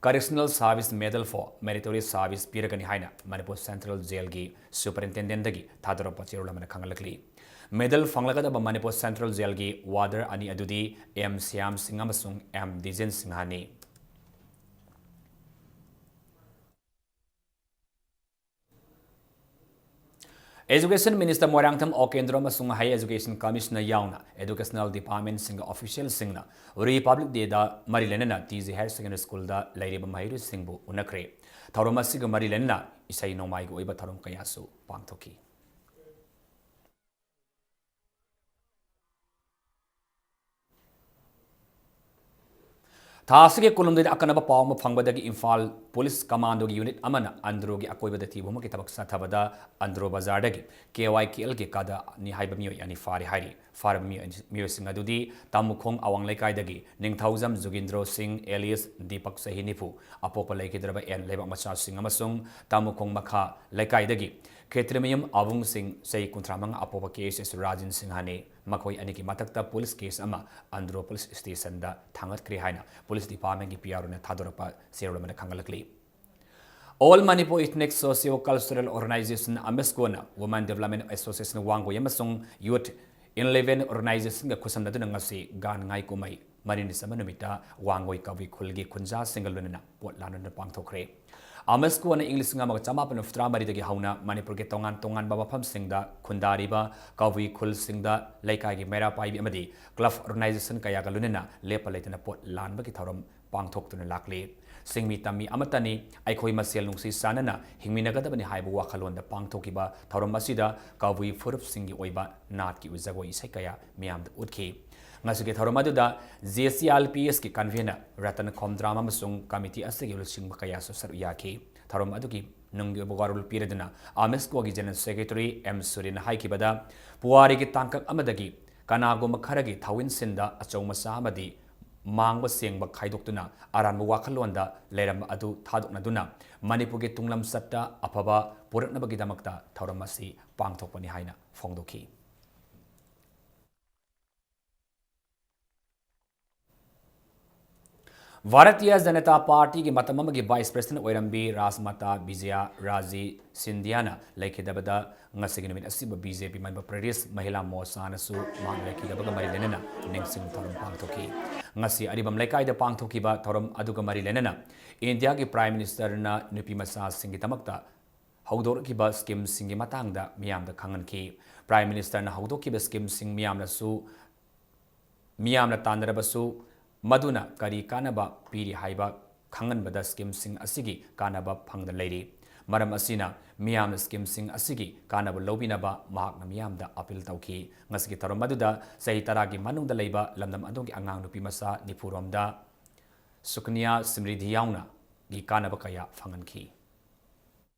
Correctional Service Medal for Meritorious Service ꯄꯤꯔꯒꯅꯤ ꯍꯥꯏꯅ ꯃꯅꯤꯄꯨꯔ ꯁꯦꯟꯇ꯭ꯔꯦꯜ ꯖꯦꯜꯒꯤ ꯁꯨꯄꯔꯤꯟꯇꯦꯟꯗꯦꯟꯗꯒꯤ ꯊꯥꯗꯣꯔꯛꯄ ꯆꯦꯔꯣꯜ ꯑꯃꯅ ꯈꯪꯍꯜꯂꯛꯂꯤ꯫ ꯃꯦꯗꯜ ꯐꯪꯂꯒꯗꯕ ꯃꯅꯤꯄꯨꯔ ꯁꯦꯟꯇ꯭ꯔꯦꯜ ꯖꯦꯜꯒꯤ ꯋꯥꯔꯗꯔ ꯑꯅꯤ ꯑꯗꯨꯗꯤ ꯑꯦꯝ ꯁ꯭ꯌꯥꯝ ꯁꯤꯡ ꯑꯃꯁꯨꯡ ꯑꯦꯝ ꯗꯤꯖꯦꯟ ꯁꯤꯡꯍꯅꯤ꯫ Education Minister ꯃꯣꯏꯔꯥꯡꯊꯦꯝ ꯑꯣꯀꯦꯟꯗ꯭ꯔꯣ ꯑꯃꯁꯨꯡ Higher Education Commissioner ꯌꯥꯎꯅ educational department ꯁꯤꯡꯒꯤ official ꯁꯤꯡꯅ Republic Day ꯗ ꯃꯔꯤ ꯂꯩꯅꯅ T J Higher Secondary School ꯗ ꯂꯩꯔꯤꯕ ꯃꯍꯩꯔꯣꯏꯁꯤꯡꯕꯨ ꯎꯅꯈ꯭ꯔꯦ꯫ ꯊꯧꯔꯝ ꯑꯁꯤꯒ ꯃꯔꯤ ꯂꯩꯅꯅ ꯏꯁꯩ ꯅꯣꯡꯃꯥꯏꯒꯤ ꯑꯣꯏꯕ ꯊꯧꯔꯝ ꯀꯌꯥꯁꯨ ꯄꯥꯡꯊꯣꯛꯈꯤ꯫ ꯊꯥ ꯑꯁꯤꯒꯤ ꯀꯨꯟꯍꯨꯝꯗꯣꯏꯗ ꯑꯀꯟꯕ ꯄꯥꯎ ꯑꯃ ꯐꯪꯕꯗꯒꯤ ꯏꯝꯐꯥꯜ ꯄꯨꯂꯤꯁ ꯀꯃꯥꯟꯗꯣꯒꯤ ꯌꯨꯅꯤꯠ ꯑꯃꯅ ꯑꯟꯗ꯭ꯔꯣꯒꯤ ꯑꯀꯣꯏꯕꯗ ꯊꯤꯕ ꯍꯨꯝꯕꯒꯤ ꯊꯕꯛ ꯆꯠꯊꯕꯗ ꯑꯟꯗ꯭ꯔꯣ ꯕꯖꯥꯔꯗꯒꯤ K Y K L ꯒꯤ ꯀꯥꯗ ꯑꯅꯤ ꯍꯥꯏꯕ ꯃꯤꯑꯣꯏ ꯑꯅꯤ ꯐꯥꯔꯦ ꯍꯥꯏꯔꯤ꯫ ꯐꯥꯔꯕ ꯃꯤꯑꯣꯏ-, ꯃꯤꯑꯣꯏꯁꯤꯡ ꯑꯗꯨꯗꯤ ꯇꯥꯃꯨꯈꯣꯡ ꯑꯋꯥꯡ ꯂꯩꯀꯥꯏꯗꯒꯤ ꯅꯤꯡꯊꯧꯖꯝ ꯖꯨꯒꯤꯟꯗ꯭ꯔꯣ ꯁꯤꯡ alias ꯗꯤꯄꯛ ꯆꯍꯤ ꯅꯤꯐꯨ ꯑꯄꯣꯛꯄ ꯂꯩꯈꯤꯗ꯭ꯔꯕ ꯑꯦꯟ ꯂꯩꯕꯥꯛ ꯃꯆꯥꯁꯤꯡ ꯑꯃꯁꯨꯡ ꯇꯥꯃꯨꯈꯣꯡ ꯃꯈꯥ ꯂꯩꯀꯥꯏꯗꯒꯤ ꯈꯦꯇ꯭ꯔꯤꯃꯌꯨꯝ ꯑꯕꯨꯡ ꯁꯤꯡ ꯆꯍꯤ ꯀꯨꯟꯊ꯭ꯔꯥ ꯃꯉꯥ ꯑꯄꯣꯛꯄ K S S ꯔꯥꯖꯤꯟ ꯁꯤꯡꯍꯅꯤ꯫ ꯃꯈꯣꯏ ꯑꯅꯤꯒꯤ ꯃꯊꯛꯇ ꯄꯨꯂꯤꯁ ꯀꯦꯁ ꯑꯃ ꯑꯟꯗ꯭ꯔꯣ ꯄꯨꯂꯤꯁ ꯁ꯭ꯇꯦꯁꯟꯗ ꯊꯥꯡꯒꯠꯈ꯭ꯔꯦ ꯍꯥꯏꯅ ꯄꯨꯂꯤꯁ ꯗꯤꯄꯥꯔꯠꯃꯦꯟꯒꯤ P R O ꯅ ꯊꯥꯗꯣꯔꯛꯄ ꯆꯦꯔꯣꯜ ꯑꯃꯅ ꯈꯪꯍꯜꯂꯛꯂꯤ꯫ All Manipur Ethnic Socio Cultural Organization, ꯑꯃꯦꯁꯀꯣꯅ Women Development Association Wangoi ꯑꯃꯁꯨꯡ Youth Eleven Organization ꯒ ꯈꯨꯠꯁꯝꯅꯗꯨꯅ ꯉꯁꯤ ꯒꯥꯟ ꯉꯥꯏ ꯀꯨꯝꯍꯩ ꯃꯔꯤꯅꯤ ꯆꯟꯕ ꯅꯨꯃꯤꯠꯇ ꯋꯥꯡꯒꯣꯏ ꯀꯕꯨꯏ ꯈꯨꯜꯒꯤ ꯈꯨꯟꯖꯥꯁꯤꯡꯒ ꯂꯣꯏꯅꯅ ꯄꯣꯠ ꯂꯥꯟꯅꯗꯨꯅ ꯄꯥꯡꯊꯣꯛꯈ꯭ꯔꯦ꯫ ꯑꯃꯦꯁꯀꯣꯅ ꯏꯪ ꯂꯤꯁꯤꯡ ꯑꯃꯒ ꯆꯃꯥꯄꯟ ꯃꯧꯗ꯭ꯔꯥ ꯃꯔꯤꯗꯒꯤ ꯍꯧꯅ ꯃꯅꯤꯄꯨꯔꯒꯤ ꯇꯣꯉꯥꯟ ꯇꯣꯉꯥꯟꯕ ꯃꯐꯝꯁꯤꯡꯗ ꯈꯨꯟꯗꯥꯔꯤꯕ ꯀꯕꯨꯏ ꯈꯨꯜꯁꯤꯡꯗ ꯂꯩꯀꯥꯏꯒꯤ ꯃꯩꯔꯥ ꯄꯥꯏꯕꯤ ꯑꯃꯗꯤ club organization ꯀꯌꯥꯒ ꯂꯣꯏꯅꯅ ꯂꯦꯞꯄ ꯂꯩꯇꯅ ꯄꯣꯠ ꯂꯥꯟꯕꯒꯤ ꯊꯧꯔꯝ ꯄꯥꯡꯊꯣꯛꯇꯨꯅ ꯂꯥꯛꯂꯤ꯫ ꯁꯤꯡꯃꯤ ꯇꯝꯃꯤ ꯑꯃꯠꯇꯅꯤ, ꯑꯩꯈꯣꯏ ꯃꯁꯦꯜ ꯅꯨꯡꯁꯤ ꯆꯥꯟꯅꯅ ꯍꯤꯡꯃꯤꯟꯅꯒꯗꯕꯅꯤ ꯍꯥꯏꯕ ꯋꯥꯈꯜꯂꯣꯟꯗ ꯄꯥꯡꯊꯣꯛꯈꯤꯕ ꯊꯧꯔꯝ ꯑꯁꯤꯗ ꯀꯕꯨꯏ ꯐꯨꯔꯨꯞꯁꯤꯡꯒꯤ ꯑꯣꯏꯕ ꯅꯥꯠꯀꯤ ꯑꯣꯏꯕ ꯖꯒꯣꯏ ꯏꯁꯩ ꯀꯌꯥ ꯃꯤꯌꯥꯝꯗ ꯎꯠꯈꯤ꯫ ꯉꯁꯤꯒꯤ ꯊꯧꯔꯝ ꯑꯗꯨꯗ JCRPS ꯀꯤ convener ꯔꯇꯟ ꯈꯣꯝꯗ꯭ꯔꯥꯝ ꯑꯃꯁꯨꯡ committee ꯑꯁꯤꯒꯤ ꯂꯨꯆꯤꯡꯕ ꯀꯌꯥꯁꯨ ꯁꯔꯨꯛ ꯌꯥꯈꯤ꯫ ꯊꯧꯔꯝ ꯑꯗꯨꯒꯤ ꯅꯨꯡꯒꯤ ꯑꯣꯏꯕ ꯋꯥꯔꯣꯜ ꯄꯤꯔꯗꯨꯅ ꯑꯃꯦꯁꯀꯣꯒꯤ General Secretary M ꯁꯨꯔꯦꯟꯅ ꯍꯥꯏꯈꯤꯕꯗ, ꯄꯨꯋꯥꯔꯤꯒꯤ ꯇꯥꯡꯀꯛ ꯑꯃꯗꯒꯤ ꯀꯅꯥꯒꯨꯝꯕ ꯈꯔꯒꯤ ꯊꯧꯏꯟꯁꯤꯟꯗ ꯑꯆꯧ ꯃꯆꯥ ꯑꯃꯗꯤ ꯃꯥꯡꯕ ꯁꯦꯡꯕ ꯈꯥꯏꯗꯣꯛꯇꯨꯅ ꯑꯔꯥꯟꯕ ꯋꯥꯈꯜꯂꯣꯟꯗ ꯂꯩꯔꯝꯕ ꯑꯗꯨ ꯊꯥꯗꯣꯛꯅꯗꯨꯅ ꯃꯅꯤꯄꯨꯔꯒꯤ ꯇꯨꯡꯂꯝꯆꯠꯇ ꯑꯐꯕ ꯄꯨꯔꯛꯅꯕꯒꯤꯗꯃꯛꯇ ꯊꯧꯔꯝ ꯑꯁꯤ ꯄꯥꯡꯊꯣꯛꯄꯅꯤ ꯍꯥꯏꯅ ꯐꯣꯡꯗꯣꯛꯈꯤ꯫ ꯚꯥꯔꯇꯤꯌ ꯖꯅꯇꯥ ꯄꯥꯔꯇꯤꯒꯤ ꯃꯇꯝ ꯑꯃꯒꯤ Vice President ꯑꯣꯏꯔꯝꯕꯤ ꯔꯥꯖꯃꯥꯇꯥ ꯕꯤꯖꯌ ꯔꯥꯖꯦ ꯁꯤꯟꯙꯤꯌꯥꯅ ꯂꯩꯈꯤꯗꯕꯗ ꯉꯁꯤꯒꯤ ꯅꯨꯃꯤꯠ ꯑꯁꯤꯕꯨ BJP ꯃꯅꯤꯄꯨꯔ ꯄ꯭ꯔꯗꯦꯁ ꯃꯍꯤꯂꯥ ꯃꯣꯔꯆꯥꯅꯁꯨ ꯃꯍꯥꯛꯅ ꯂꯩꯈꯤꯗꯕꯒ ꯃꯔꯤ ꯂꯩꯅꯅ ꯅꯤꯡꯁꯤꯡ ꯊꯧꯔꯝ ꯄꯥꯡꯊꯣꯛꯈꯤ꯫ ꯉꯁꯤ ꯑꯔꯤꯕꯝ ꯂꯩꯀꯥꯏꯗ ꯄꯥꯡꯊꯣꯛꯈꯤꯕ ꯊꯧꯔꯝ ꯑꯗꯨꯒ ꯃꯔꯤ ꯂꯩꯅꯅ ꯏꯟꯗꯤꯌꯥꯒꯤ Prime Minister ꯅ ꯅꯨꯄꯤ ꯃꯆꯥꯁꯤꯡꯒꯤꯗꯃꯛꯇ ꯍꯧꯗꯣꯔꯛꯈꯤꯕ scheme ꯁꯤꯡꯒꯤ ꯃꯇꯥꯡꯗ ꯃꯤꯌꯥꯝꯗ ꯈꯪꯍꯟꯈꯤ꯫ Prime Minister ꯅ ꯍꯧꯗꯣꯛꯈꯤꯕ scheme ꯁꯤꯡ ꯃꯤꯌꯥꯝꯅꯁꯨ ꯃꯤꯌꯥꯝꯅ ꯇꯥꯟꯅꯔꯕꯁꯨ ꯃꯗꯨꯅ ꯀꯔꯤ ꯀꯥꯟꯅꯕ ꯄꯤꯔꯤ ꯍꯥꯏꯕ ꯈꯪꯍꯟꯕꯗ scheme ꯁꯤꯡ ꯑꯁꯤꯒꯤ ꯀꯥꯟꯅꯕ ꯐꯪꯗꯅ ꯂꯩꯔꯤ꯫ ꯃꯔꯝ ꯑꯁꯤꯅ ꯃꯤꯌꯥꯝꯅ scheme ꯁꯤꯡ ꯑꯁꯤꯒꯤ ꯀꯥꯟꯅꯕ ꯂꯧꯕꯤꯅꯕ ꯃꯍꯥꯛꯅ ꯃꯤꯌꯥꯝꯗ appeal ꯇꯧꯈꯤ꯫ ꯉꯁꯤꯒꯤ ꯊꯧꯔꯝ ꯑꯗꯨꯗ ꯆꯍꯤ ꯇꯔꯥꯒꯤ ꯃꯅꯨꯡꯗ ꯂꯩꯕ ꯂꯝꯗꯝ ꯑꯗꯨꯒꯤ ꯑꯉꯥꯡ ꯅꯨꯄꯤ ꯃꯆꯥ ꯅꯤꯐꯨ ꯔꯣꯝꯗ Sukanya Samriddhi ꯌꯥꯎꯅ ꯒꯤ ꯀꯥꯟꯅꯕ ꯀꯌꯥ ꯐꯪꯍꯟꯈꯤ꯫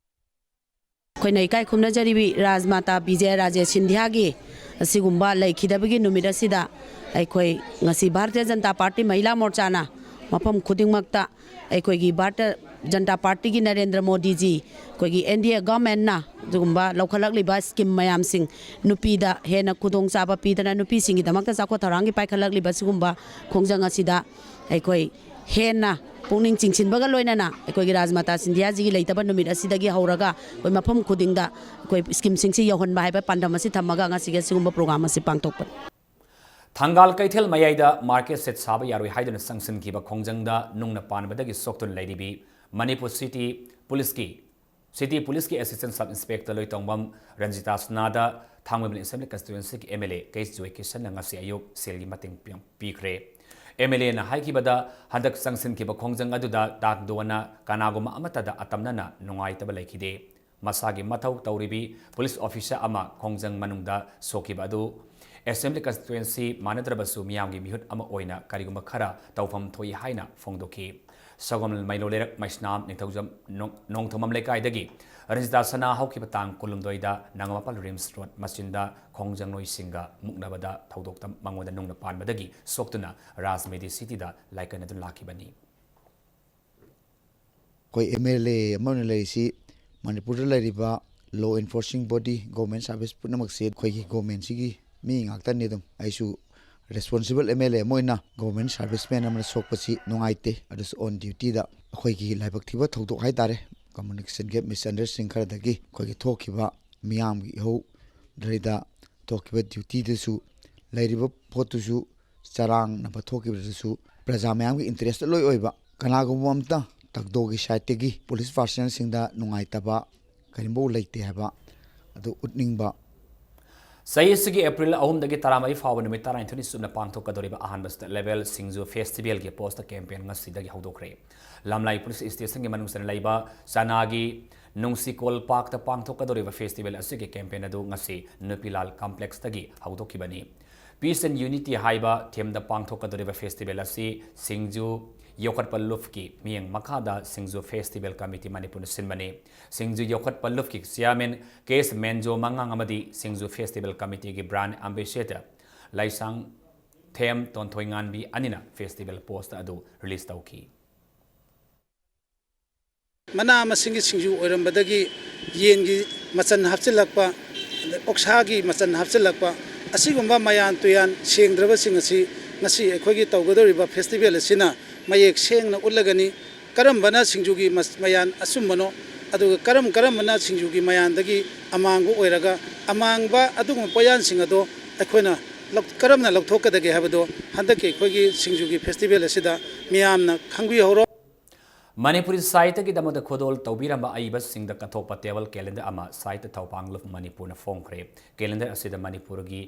ꯑꯩꯈꯣꯏꯅ ꯏꯀꯥꯏ ꯈꯨꯝꯅꯖꯔꯤꯕꯤ ꯔꯥꯖꯃꯥꯇꯥ ꯕꯤꯖꯌ ꯔꯥꯖꯦ ꯁꯤꯟꯙꯤꯌꯥꯒꯤ ꯑꯁꯤꯒꯨꯝꯕ ꯂꯩꯈꯤꯗꯕꯒꯤ ꯅꯨꯃꯤꯠ ꯑꯁꯤꯗ ꯑꯩꯈꯣꯏ ꯉꯁꯤ ꯚꯥꯔꯇꯤꯌ ꯖꯅꯇꯥ ꯄꯥꯔꯇꯤ ꯃꯍꯤꯂꯥ ꯃꯣꯔꯆꯥꯅ ꯃꯐꯝ ꯈꯨꯗꯤꯡꯃꯛꯇ ꯑꯩꯈꯣꯏꯒꯤ ꯚꯥꯔꯇꯤꯌ ꯖꯅꯇꯥ ꯄꯥꯔꯇꯤꯒꯤ ꯅꯔꯦꯟꯗ꯭ꯔ ꯃꯣꯗꯤꯖꯤ, ꯑꯩꯈꯣꯏꯒꯤ NDA government ꯅ ꯑꯗꯨꯒꯨꯝꯕ ꯂꯧꯈꯠꯂꯛꯂꯤꯕ scheme ꯃꯌꯥꯝꯁꯤꯡ, ꯅꯨꯄꯤꯗ ꯍꯦꯟꯅ ꯈꯨꯗꯣꯡꯆꯥꯕ ꯄꯤꯗꯅ ꯅꯨꯄꯤꯁꯤꯡꯒꯤꯗꯃꯛꯇ ꯆꯥꯎꯈꯠ ꯊꯧꯔꯥꯡꯒꯤ ꯄꯥꯏꯈꯠꯂꯛꯂꯤꯕ ꯁꯤꯒꯨꯝꯕ ꯈꯣꯡꯖꯪ ꯑꯁꯤꯗ ꯑꯩꯈꯣꯏ ꯍꯦꯟꯅ ꯄꯨꯛꯅꯤꯡ ꯆꯤꯡꯁꯤꯟꯕꯒ ꯂꯣꯏꯅꯅ ꯑꯩꯈꯣꯏꯒꯤ ꯔꯥꯖꯃꯥꯇꯥ ꯁꯤꯟꯙꯤꯌꯥꯖꯤꯒꯤ ꯂꯩꯇꯕ ꯅꯨꯃꯤꯠ ꯑꯁꯤꯗꯒꯤ ꯍꯧꯔꯒ ꯑꯩꯈꯣꯏ ꯃꯐꯝ ꯈꯨꯗꯤꯡꯗ ꯑꯩꯈꯣꯏ scheme ꯁꯤꯡꯁꯤ ꯌꯧꯍꯟꯕ ꯍꯥꯏꯕ ꯄꯥꯟꯗꯝ ꯑꯁꯤ ꯊꯝꯃꯒ ꯉꯁꯤꯒꯤ ꯑꯁꯤꯒꯨꯝꯕ program ꯑꯁꯤ ꯄꯥꯡꯊꯣꯛꯄꯅꯤ꯫ ꯊꯪꯒꯥꯜ ꯀꯩꯊꯦꯜ ꯃꯌꯥꯏꯗ market shed ꯁꯥꯕ ꯌꯥꯔꯣꯏ ꯍꯥꯏꯗꯨꯅ ꯆꯪꯁꯤꯟꯈꯤꯕ ꯈꯣꯡꯖꯪꯗ ꯅꯨꯡꯅ ꯄꯥꯟꯕꯗꯒꯤ ꯁꯣꯛꯇꯨꯅ ꯂꯩꯔꯤꯕꯤ ꯃꯅꯤꯄꯨꯔ City Police ꯀꯤ, City Police ꯀꯤ Assistant Sub Inspector ꯂꯣꯏꯇꯣꯡꯕꯝ ꯔꯟꯖꯤꯇꯥ ꯁꯅꯥꯗ ꯊꯥꯡꯃꯩꯕꯟ Assembly Constituency ꯒꯤ MLA ꯀꯩ ꯖꯣꯏꯀꯤꯁꯟꯅ ꯉꯁꯤ ꯑꯌꯨꯛ ꯁꯦꯜꯒꯤ ꯃꯇꯦꯡ ꯄꯤ-, ꯄꯤꯈ꯭ꯔꯦ꯫ ꯑꯦꯝ ꯑꯦꯜ ꯑꯦꯅ ꯍꯥꯏꯈꯤꯕꯗ, ꯍꯟꯗꯛ ꯆꯪꯁꯤꯟꯈꯤꯕ ꯈꯣꯡꯖꯪ ꯑꯗꯨꯗ ꯇꯥꯛꯗꯣꯅ ꯀꯅꯥꯒꯨꯝꯕ ꯑꯃꯠꯇꯗ ꯑꯇꯝꯅꯅ ꯅꯨꯡꯉꯥꯏꯇꯕ ꯂꯩꯈꯤꯗꯦ꯫ ꯃꯁꯥꯒꯤ ꯃꯊꯧ ꯇꯧꯔꯤꯕꯤ ꯄꯨꯂꯤꯁ ꯑꯣꯐꯤꯁꯥꯔ ꯑꯃ ꯈꯣꯡꯖꯪ ꯃꯅꯨꯡꯗ ꯁꯣꯛꯈꯤꯕ ꯑꯗꯨ ꯑꯦꯁꯦꯝꯕ꯭ꯂꯤ ꯀꯟꯁꯇꯤꯇ꯭ꯋꯦꯟꯁꯤ ꯃꯥꯟꯅꯗ꯭ꯔꯕꯁꯨ ꯃꯤꯌꯥꯝꯒꯤ ꯃꯤꯍꯨꯠ ꯑꯃ ꯑꯣꯏꯅ ꯀꯔꯤꯒꯨꯝꯕ ꯈꯔ ꯇꯧꯐꯝ ꯊꯣꯛꯏ ꯍꯥꯏꯅ ꯐꯣꯡꯗꯣꯛꯈꯤ꯫ ꯁꯒꯣꯜ ꯃꯩꯂꯣ ꯂꯩꯔꯛ ꯃꯩꯁꯅꯥꯝ ꯅꯤꯡꯊꯧꯖꯝ ꯅꯣꯡ-, ꯅꯣꯡꯊꯣꯝꯕꯝ ꯂꯩꯀꯥꯏꯗꯒꯤ ꯔꯟꯖꯤꯇꯥ ꯁꯅꯥ ꯍꯧꯈꯤꯕ ꯇꯥꯡ ꯀꯨꯟꯍꯨꯝꯗꯣꯏꯗ ꯅꯒꯥꯃꯄꯥꯜ ꯔꯤꯝꯁ ꯔꯣꯗ ꯃꯆꯤꯟꯗ ꯈꯣꯡꯖꯪ ꯅꯣꯏꯁꯤꯡꯒ ꯃꯨꯛꯅꯕꯗ ꯊꯧꯗꯣꯛꯇ ꯃꯉꯣꯟꯗ ꯅꯨꯡꯅ ꯄꯥꯟꯕꯗꯒꯤ ꯁꯣꯛꯇꯨꯅ ꯔꯥꯖꯃꯦꯗꯤ ꯁꯤꯇꯤꯗ ꯂꯥꯏꯀꯠꯅꯗꯨꯅ ꯂꯥꯛꯈꯤꯕꯅꯤ꯫ ꯑꯩꯈꯣꯏ ꯑꯦꯝ ꯑꯦꯜ ꯑꯦ ꯑꯃ ꯑꯣꯏꯅ ꯂꯩꯔꯤꯁꯤ ꯃꯅꯤꯄꯨꯔꯗ ꯂꯩꯔꯤꯕ law enforcing body, government service ꯄꯨꯝꯅꯃꯛꯁꯦ ꯑꯩꯈꯣꯏꯒꯤ ꯒꯣꯔꯃꯦꯟꯁꯤꯒꯤ ꯃꯤ ꯉꯥꯛꯇꯅꯤ꯫ ꯑꯗꯨꯝ ꯑꯩꯁꯨ responsible ꯑꯦꯝ ꯑꯦꯜ ꯑꯦ ꯑꯃ ꯑꯣꯏꯅ government serviceman ꯑꯃꯅ ꯁꯣꯛꯄꯁꯤ ꯅꯨꯡꯉꯥꯏꯇꯦ꯫ ꯑꯗꯨꯁꯨ on dutyꯗ ꯑꯩꯈꯣꯏꯒꯤ ꯂꯥꯏꯕꯛ ꯊꯤꯕ ꯊꯧꯗꯣꯛ ꯍꯥꯏꯇꯥꯔꯦ꯫ Communication gap, misunderstanding ꯈꯔꯗꯒꯤ ꯑꯩꯈꯣꯏꯒꯤ ꯊꯣꯛꯈꯤꯕ ꯃꯤꯌꯥꯝꯒꯤ ꯏꯍꯧ ꯗꯔꯤꯗ ꯊꯣꯛꯈꯤꯕ dutyꯗꯨꯁꯨ ꯂꯩꯔꯤꯕ ꯄꯣꯠꯇꯨꯁꯨ ꯆꯔꯥꯡꯅꯕ ꯊꯣꯛꯈꯤꯕꯗꯨꯁꯨ ꯄ꯭ꯔꯖꯥ ꯃꯌꯥꯝꯒꯤ interest ꯂꯣꯏ ꯑꯣꯏꯕ, ꯀꯅꯥꯒꯨꯝꯕ ꯑꯝꯇ ꯇꯛꯗꯣꯒꯤ sideꯇꯒꯤ police personnelꯁꯤꯡꯗ ꯅꯨꯡꯉꯥꯏꯇꯕ ꯀꯔꯤꯝꯐꯥꯎ ꯂꯩꯇꯦ ꯍꯥꯏꯕ ꯑꯗꯨ ꯎꯠꯅꯤꯡꯕ꯫ ꯆꯍꯤ ꯑꯁꯤꯒꯤ ꯑꯦꯄ꯭ꯔꯤꯜ ꯑꯍꯨꯝꯗꯒꯤ ꯇꯔꯥꯃꯔꯤ ꯐꯥꯎꯕ ꯅꯨꯃꯤꯠ ꯇꯔꯥꯅꯤꯊꯣꯏꯅꯤ ꯆꯨꯞꯅ ꯄꯥꯡꯊꯣꯛꯀꯗꯧꯔꯤꯕ ꯑꯍꯥꯟꯕ state level ꯁꯤꯡꯖꯨ festivalꯒꯤ poster campaign ꯉꯁꯤꯗꯒꯤ ꯍꯧꯗꯣꯛꯈ꯭ꯔꯦ꯫ ꯂꯝꯂꯥꯏ police stationꯒꯤ ꯃꯅꯨꯡꯗ ꯂꯩꯕ ꯆꯅꯥꯒꯤ ꯅꯨꯡꯁꯤꯀꯣꯜ parkꯇ ꯄꯥꯡꯊꯣꯛꯀꯗꯧꯔꯤꯕ festival ꯑꯁꯤꯒꯤ campaign ꯑꯗꯨ ꯉꯁꯤ ꯅꯨꯄꯤꯂꯥꯜ complexꯇꯒꯤ ꯍꯧꯗꯣꯛꯈꯤꯕꯅꯤ꯫ Peace and Unity ꯍꯥꯏꯕ themeꯗ ꯄꯥꯡꯊꯣꯛꯀꯗꯧꯔꯤꯕ festival ꯑꯁꯤ ꯁꯤꯡꯖꯨ ꯌꯣꯛꯈꯠꯄ ꯂꯨꯞꯀꯤ ꯃꯤꯠꯌꯦꯡ ꯃꯈꯥꯗ ꯁꯤꯡꯖꯨ festival committee ꯃꯅꯤꯄꯨꯔꯅ ꯁꯤꯟꯕꯅꯤ꯫ ꯁꯤꯡꯖꯨ ꯌꯣꯛꯈꯠꯄ ꯂꯨꯞꯀꯤ chairman ꯀꯦ ꯑꯦꯁ ꯃꯦꯟꯖꯣ ꯃꯉꯥꯡ ꯑꯃꯗꯤ ꯁꯤꯡꯖꯨ festival committeeꯒꯤ brand ambassador ꯂꯥꯏꯁꯥꯡꯊꯦꯝ ꯇꯣꯟꯊꯣꯏꯉꯥꯟꯕꯤ ꯑꯅꯤꯅ festival poster ꯑꯗꯨ release ꯇꯧꯈꯤ꯫ ꯃꯅꯥ ꯃꯁꯤꯡꯒꯤ ꯁꯤꯡꯖꯨ ꯑꯣꯏꯔꯝꯕꯗꯒꯤ ꯌꯦꯟꯒꯤ ꯃꯆꯜ ꯍꯥꯞꯆꯤꯜꯂꯛꯄ, ꯑꯗꯩ ꯑꯣꯛꯁꯥꯒꯤ ꯃꯆꯜ ꯍꯥꯞꯆꯤꯜꯂꯛꯄ, ꯑꯁꯤꯒꯨꯝꯕ ꯃꯌꯥꯟ ꯇꯨꯌꯥꯟ ꯁꯦꯡꯗ꯭ꯔꯕꯁꯤꯡ ꯑꯁꯤ ꯉꯁꯤ ꯑꯩꯈꯣꯏꯒꯤ ꯇꯧꯒꯗꯧꯔꯤꯕ festival ꯑꯁꯤꯅ ꯃꯌꯦꯛ ꯁꯦꯡꯅ ꯎꯠꯂꯒꯅꯤ꯫ ꯀꯔꯝꯕꯅ ꯁꯤꯡꯖꯨꯒꯤ ꯃꯁ-, ꯃꯌꯥꯟ ꯑꯆꯨꯝꯕꯅꯣ, ꯑꯗꯨꯒ ꯀꯔꯝ ꯀꯔꯝꯕꯅ ꯁꯤꯡꯖꯨꯒꯤ ꯃꯌꯥꯟꯗꯒꯤ ꯑꯃꯥꯡꯕ ꯑꯣꯏꯔꯒ, ꯑꯃꯥꯡꯕ ꯑꯗꯨꯒꯨꯝꯕ ꯄꯣꯠꯌꯥꯟꯁꯤꯡ ꯑꯗꯣ ꯑꯩꯈꯣꯏꯅ ꯂꯧ-, ꯀꯔꯝꯅ ꯂꯧꯊꯣꯛꯀꯗꯒꯦ ꯍꯥꯏꯕꯗꯣ ꯍꯟꯗꯛꯀꯤ ꯑꯩꯈꯣꯏꯒꯤ ꯁꯤꯡꯖꯨꯒꯤ festival ꯑꯁꯤꯗ ꯃꯤꯌꯥꯝꯅ ꯈꯪꯕꯤꯍꯧꯔꯣ꯫ ꯃꯅꯤꯄꯨꯔꯤ ꯁꯥꯍꯤꯇ꯭ꯌꯒꯤꯗꯃꯛꯇ ꯈꯨꯗꯣꯜ ꯇꯧꯕꯤꯔꯝꯕ ꯑꯏꯕꯁꯤꯡꯗ ꯀꯠꯊꯣꯛꯄ table calendar ꯑꯃ ꯁꯥꯍꯤꯇ꯭ꯌ ꯊꯧꯄꯥꯡ ꯂꯨꯞ ꯃꯅꯤꯄꯨꯔꯅ ꯐꯣꯡꯈ꯭ꯔꯦ꯫ Calendar ꯑꯁꯤꯗ ꯃꯅꯤꯄꯨꯔꯒꯤ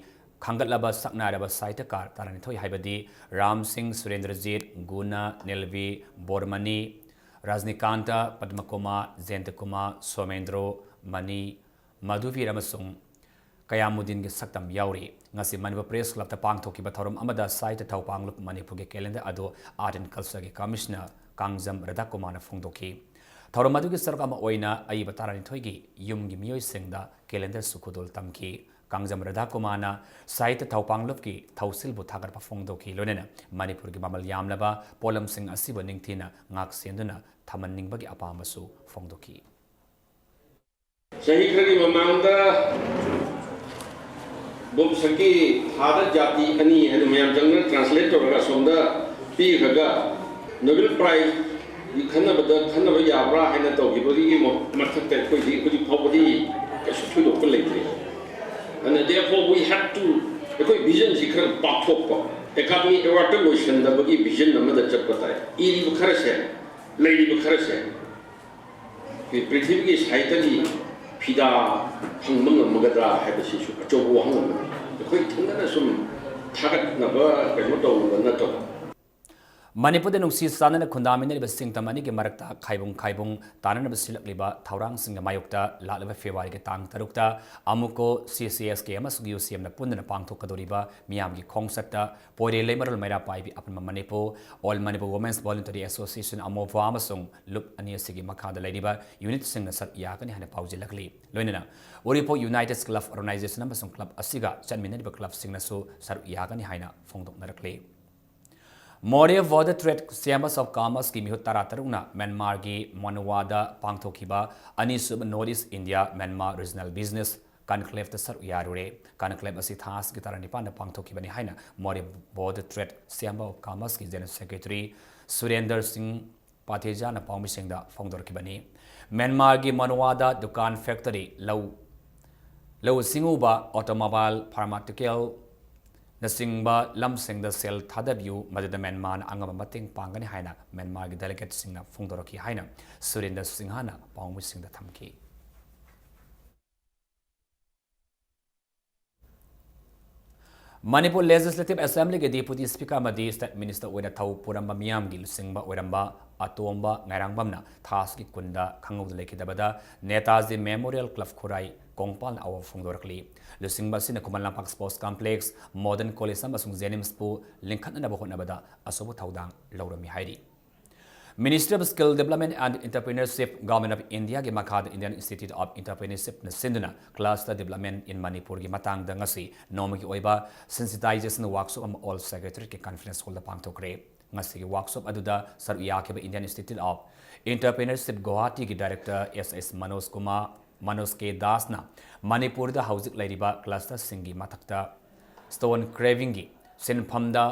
ꯈꯟꯒꯠꯂꯕ ꯁꯛꯅꯥꯏꯔꯕ ꯁꯥꯍꯤꯇ꯭ꯌꯀꯥꯔ ꯇꯔꯥꯅꯤꯊꯣꯏ ꯍꯥꯏꯕꯗꯤ ꯔꯥꯝ ꯁꯤꯡ, ꯁꯨꯔꯦꯟꯗ꯭ꯔꯖꯤꯠ, ꯒꯨꯅ, ꯅꯤꯜꯚꯤ, ꯕꯣꯔꯃꯅꯤ, ꯔꯥꯖꯅꯤꯀꯥꯟꯇ, ꯄꯗꯃꯀꯨꯃꯥꯔ, ꯖꯌꯟꯇꯀꯨꯃꯥꯔ, ꯁꯣꯃꯦꯟꯗ꯭ꯔꯣ, ꯃꯅꯤ, ꯃꯙꯨꯕꯤꯔ ꯑꯃꯁꯨꯡ ꯀꯌꯥꯃꯨꯗꯤꯟꯒꯤ ꯁꯛꯇꯝ ꯌꯥꯎꯔꯤ꯫ ꯉꯁꯤ ꯃꯅꯤꯄꯨꯔ ꯄ꯭ꯔꯦꯁ ꯀ꯭ꯂꯕꯇ ꯄꯥꯡꯊꯣꯛꯈꯤꯕ ꯊꯧꯔꯝ ꯑꯃꯗ ꯁꯥꯍꯤꯇ꯭ꯌ ꯊꯧ ꯄꯥꯡꯂꯨꯞ ꯃꯅꯤꯄꯨꯔꯒꯤ ꯀꯦꯂꯦꯟꯗꯔ ꯑꯗꯨ ꯑꯥꯔꯠ ꯑꯦꯟ ꯀꯜꯆꯔꯒꯤ ꯀꯃꯤꯁꯅꯔ ꯀꯥꯡꯖꯝ ꯔꯥꯙꯥꯀꯨꯃꯥꯔꯅ ꯐꯣꯡꯗꯣꯛꯈꯤ꯫ ꯊꯧꯔꯝ ꯑꯗꯨꯒꯤ ꯁꯔꯨꯛ ꯑꯃ ꯑꯣꯏꯅ ꯑꯏꯕ ꯇꯔꯥꯅꯤꯊꯣꯏꯒꯤ ꯌꯨꯝꯒꯤ ꯃꯤꯑꯣꯏꯁꯤꯡꯗ ꯀꯦꯂꯦꯟꯗꯔꯁꯨ ꯈꯨꯗꯣꯜ ꯇꯝꯈꯤ꯫ ꯀꯥꯡꯖꯝ ꯔꯥꯙꯥꯀꯨꯃꯥꯔꯅ ꯁꯥꯍꯤꯇ꯭ꯌ ꯊꯧ ꯄꯥꯡꯂꯨꯞꯀꯤ ꯊꯧꯁꯤꯜꯕꯨ ꯊꯥꯒꯠꯄ ꯐꯣꯡꯗꯣꯛꯈꯤ, ꯂꯣꯏꯅꯅ ꯃꯅꯤꯄꯨꯔꯒꯤ ꯃꯃꯜ ꯌꯥꯝꯂꯕ ꯄꯣꯠꯂꯝꯁꯤꯡ ꯑꯁꯤꯕꯨ ꯅꯤꯡꯊꯤꯅ ꯉꯥꯛ ꯁꯦꯟꯗꯨꯅ ꯊꯝꯍꯟꯅꯤꯡꯕꯒꯤ ꯑꯄꯥꯝꯕꯁꯨ ꯐꯣꯡꯗꯣꯛꯈꯤ꯫ ꯆꯍꯤ ꯈꯔꯒꯤ ꯃꯃꯥꯡꯗ ꯕꯣꯝꯁꯛꯀꯤ ꯊꯥꯗ ꯖꯥꯇꯤ ꯑꯅꯤ ꯍꯥꯏꯅ ꯃꯌꯥꯝ ꯆꯪꯗꯨꯅ translate ꯇꯧꯔꯒ ꯑꯁꯣꯝꯗ ꯄꯤꯈ꯭ꯔꯒ Nobel Prize ꯒꯤ ꯈꯟꯅꯕꯗ ꯈꯟꯅꯕ ꯌꯥꯕ꯭ꯔꯥ ꯍꯥꯏꯅ ꯇꯧꯈꯤꯕꯒꯤ ꯃ-, ꯃꯊꯛꯇ ꯑꯩꯈꯣꯏꯗꯤ ꯍꯧꯖꯤꯛ ꯐꯥꯎꯕꯗꯤ ꯀꯩꯁꯨ ꯊꯣꯏꯗꯣꯛꯄ ꯂꯩꯇ꯭ꯔꯤ꯫ ꯑꯗꯨꯅ therefore we have to, ꯑꯩꯈꯣꯏ vision ꯁꯤ ꯈꯔ ꯄꯥꯛꯊꯣꯛꯄ, Academy Award ꯇ ꯂꯣꯏꯁꯤꯟꯗꯕꯒꯤ vision ꯑꯃꯗ ꯆꯠꯄ ꯇꯥꯏ꯫ ꯏꯔꯤꯕ ꯈꯔꯁꯦ, ꯂꯩꯔꯤꯕ ꯈꯔꯁꯦ ꯑꯩꯈꯣꯏ ꯄ꯭ꯔꯤꯊꯤꯕꯤꯒꯤ ꯁꯥꯍꯤꯇ꯭ꯌꯒꯤ ꯐꯤꯗꯥ ꯐꯪꯕ ꯉꯝꯃꯒꯗ꯭ꯔꯥ ꯍꯥꯏꯕꯁꯤꯁꯨ ꯑꯆꯧꯕ ꯋꯥꯍꯪ ꯑꯃꯅꯤ꯫ ꯑꯩꯈꯣꯏ ꯏꯊꯟꯗꯅ ꯁꯨꯝ ꯊꯥꯒꯠꯅꯕ ꯀꯩꯅꯣ ꯇꯧꯕ ꯅꯠꯇꯕ꯫ ꯃꯅꯤꯄꯨꯔꯗ ꯅꯨꯡꯁꯤ ꯆꯥꯟꯅꯅ ꯈꯨꯟꯗꯥꯃꯤꯟꯅꯔꯤꯕ ꯁꯤꯡꯇꯝ ꯑꯅꯤꯒꯤ ꯃꯔꯛꯇ ꯈꯥꯏꯕꯨꯡ ꯈꯥꯏꯕꯨꯡ ꯇꯥꯅꯅꯕ ꯁꯤꯜꯂꯛꯂꯤꯕ ꯊꯧꯔꯥꯡꯁꯤꯡꯒꯤ ꯃꯥꯌꯣꯛꯇ ꯂꯥꯛꯂꯤꯕ ꯐꯦꯕ꯭ꯔꯨꯋꯥꯔꯤꯒꯤ ꯇꯥꯡ ꯇꯔꯨꯛꯇ ꯑꯃꯨꯛꯀꯣ ꯁꯤ ꯁꯤ ꯑꯦꯁ ꯀꯦ ꯑꯃꯁꯨꯡ ꯌꯨ ꯁꯤ ꯑꯦꯝꯅ ꯄꯨꯟꯗꯨꯅ ꯄꯥꯡꯊꯣꯛꯀꯗꯧꯔꯤꯕ ꯃꯤꯌꯥꯝꯒꯤ ꯈꯣꯡꯆꯠꯇ ꯄꯣꯏꯔꯦ ꯂꯩꯃꯔꯣꯜ ꯃꯩꯔꯥ ꯄꯥꯏꯕꯤ ꯑꯄꯨꯟꯕ Manipur, All Manipur Women's Voluntary Association, ꯑꯃꯣꯐꯥ ꯑꯃꯁꯨꯡ ꯂꯨꯞ ꯑꯅꯤ ꯑꯁꯤꯒꯤ ꯃꯈꯥꯗ ꯂꯩꯔꯤꯕ unit ꯁꯤꯡꯅ ꯁꯔꯨꯛ ꯌꯥꯒꯅꯤ ꯍꯥꯏꯅ ꯄꯥꯎꯖꯦꯜꯂꯛꯂꯤ꯫ ꯂꯣꯏꯅꯅ ꯎꯔꯤꯄꯣꯛ United Club Organization ꯑꯃꯁꯨꯡ club ꯑꯁꯤꯒ ꯆꯠꯃꯤꯟꯅꯔꯤꯕ club ꯁꯤꯡꯅꯁꯨ ꯁꯔꯨꯛ ꯌꯥꯒꯅꯤ ꯍꯥꯏꯅ ꯐꯣꯡꯗꯣꯛꯅꯔꯛꯂꯤ꯫ ꯃꯣꯔꯦ ꯕꯣꯙ ꯇ꯭ꯔꯦꯗ ꯆꯦꯝꯕꯔꯁ ꯑꯣꯐ ꯀꯃꯔꯁꯀꯤ ꯃꯤꯍꯨꯠ ꯇꯔꯥꯇꯔꯨꯛꯅ ꯃ꯭ꯌꯥꯟꯃꯥꯔꯒꯤ ꯃꯣꯅꯋꯥꯗ ꯄꯥꯡꯊꯣꯛꯈꯤꯕ ꯑꯅꯤꯁꯨꯕ North East India Myanmar Regional Business Conclave ꯇ ꯁꯔꯨꯛ ꯌꯥꯔꯨꯔꯦ꯫ Conclave ꯑꯁꯤ ꯊꯥ ꯑꯁꯤꯒꯤ ꯇꯔꯥꯅꯤꯄꯥꯟꯗ ꯄꯥꯡꯊꯣꯛꯈꯤꯕꯅꯤ ꯍꯥꯏꯅ Moreh border trade chamber of ꯀꯃꯔꯁꯀꯤ General Secretary ꯁꯨꯔꯦꯟꯗꯔ ꯁꯤꯡ ꯄꯥꯊꯦꯖꯥꯅ ꯄꯥꯎꯃꯤꯁꯤꯡꯗ ꯐꯣꯡꯗꯣꯔꯛꯈꯤꯕꯅꯤ꯫ ꯃ꯭ꯌꯥꯟꯃꯥꯔꯒꯤ ꯃꯣꯅꯋꯥꯗ ꯗꯨꯀꯥꯟ, ꯐꯦꯛꯇꯔꯤ, ꯂꯧ, ꯂꯧꯎ ꯁꯤꯡꯎꯕ, automobile, pharmaceutical ꯅꯆꯤꯡꯕ ꯂꯝꯁꯤꯡꯗ ꯁꯦꯜ ꯊꯥꯗꯕꯤꯌꯨ, ꯃꯗꯨꯗ ꯃ꯭ꯌꯥꯟꯃꯥꯔꯅ ꯑꯉꯝꯕ ꯃꯇꯦꯡ ꯄꯥꯡꯒꯅꯤ ꯍꯥꯏꯅ ꯃ꯭ꯌꯥꯟꯃꯥꯔꯒꯤ delegate ꯁꯤꯡꯅ ꯐꯣꯡꯗꯣꯔꯛꯈꯤ ꯍꯥꯏꯅ ꯁꯨꯔꯦꯟꯗ꯭ꯔ ꯁꯤꯡꯍꯅ ꯄꯥꯎꯃꯤꯁꯤꯡꯗ ꯊꯝꯈꯤ꯫ ꯃꯅꯤꯄꯨꯔ Legislative Assemblyꯒꯤ Deputy Speaker ꯑꯃꯗꯤ State Minister ꯑꯣꯏꯅ ꯊꯧ ꯄꯨꯔꯝꯕ ꯃꯤꯌꯥꯝꯒꯤ ꯂꯨꯆꯤꯡꯕ ꯑꯣꯏꯔꯝꯕ ꯑꯇꯣꯝꯕ ꯉꯥꯏꯔꯥꯡꯕꯝꯅ ꯊꯥꯁꯤꯒꯤ ꯀꯨꯟꯗ ꯈꯪꯍꯧꯗ ꯂꯩꯈꯤꯗꯕꯗ ꯅꯦꯇꯥꯖꯤ Memorial Club ꯈꯨꯔꯥꯏ ꯀꯣꯡꯄꯥꯜꯅ ꯑꯋꯥꯕ ꯐꯣꯡꯗꯣꯔꯛꯂꯤ꯫ ꯂꯨꯆꯤꯡꯕ ꯑꯁꯤꯅ Khuman Lampak Sports Complex, Modern College ꯑꯃꯁꯨꯡ JNIMSꯄꯨ ꯂꯤꯡꯈꯠꯅꯅꯕ ꯍꯣꯠꯅꯕꯗ ꯑꯆꯧꯕ ꯊꯧꯗꯥꯡ ꯂꯧꯔꯝꯃꯤ ꯍꯥꯏꯔꯤ꯫ Ministry of Skill Development and Entrepreneurship, Government of Indiaꯒꯤ ꯃꯈꯥꯗ Indian Institute of Entrepreneurshipꯅ ꯁꯤꯟꯗꯨꯅ Cluster Development in Manipurꯒꯤ ꯃꯇꯥꯡꯗ ꯉꯁꯤ ꯅꯣꯡꯃꯒꯤ ꯑꯣꯏꯕ Sensitization Workshop ꯑꯃ All Secretariatꯀꯤ Conference Hallꯗ ꯄꯥꯡꯊꯣꯛꯈ꯭ꯔꯦ꯫ ꯉꯁꯤꯒꯤ workshop ꯑꯗꯨꯗ ꯁꯔꯨꯛ ꯌꯥꯈꯤꯕ Indian Institute of Entrepreneurship ꯒꯨꯋꯥꯍꯥꯇꯤꯒꯤ Director S S Manoj Kumar, Manoj ꯀꯦ ꯗꯥꯁꯅ ꯃꯅꯤꯄꯨꯔꯗ ꯍꯧꯖꯤꯛ ꯂꯩꯔꯤꯕ clusterꯁꯤꯡꯒꯤ ꯃꯊꯛꯇ stone carvingꯒꯤ ꯁꯤꯟꯐꯝꯗ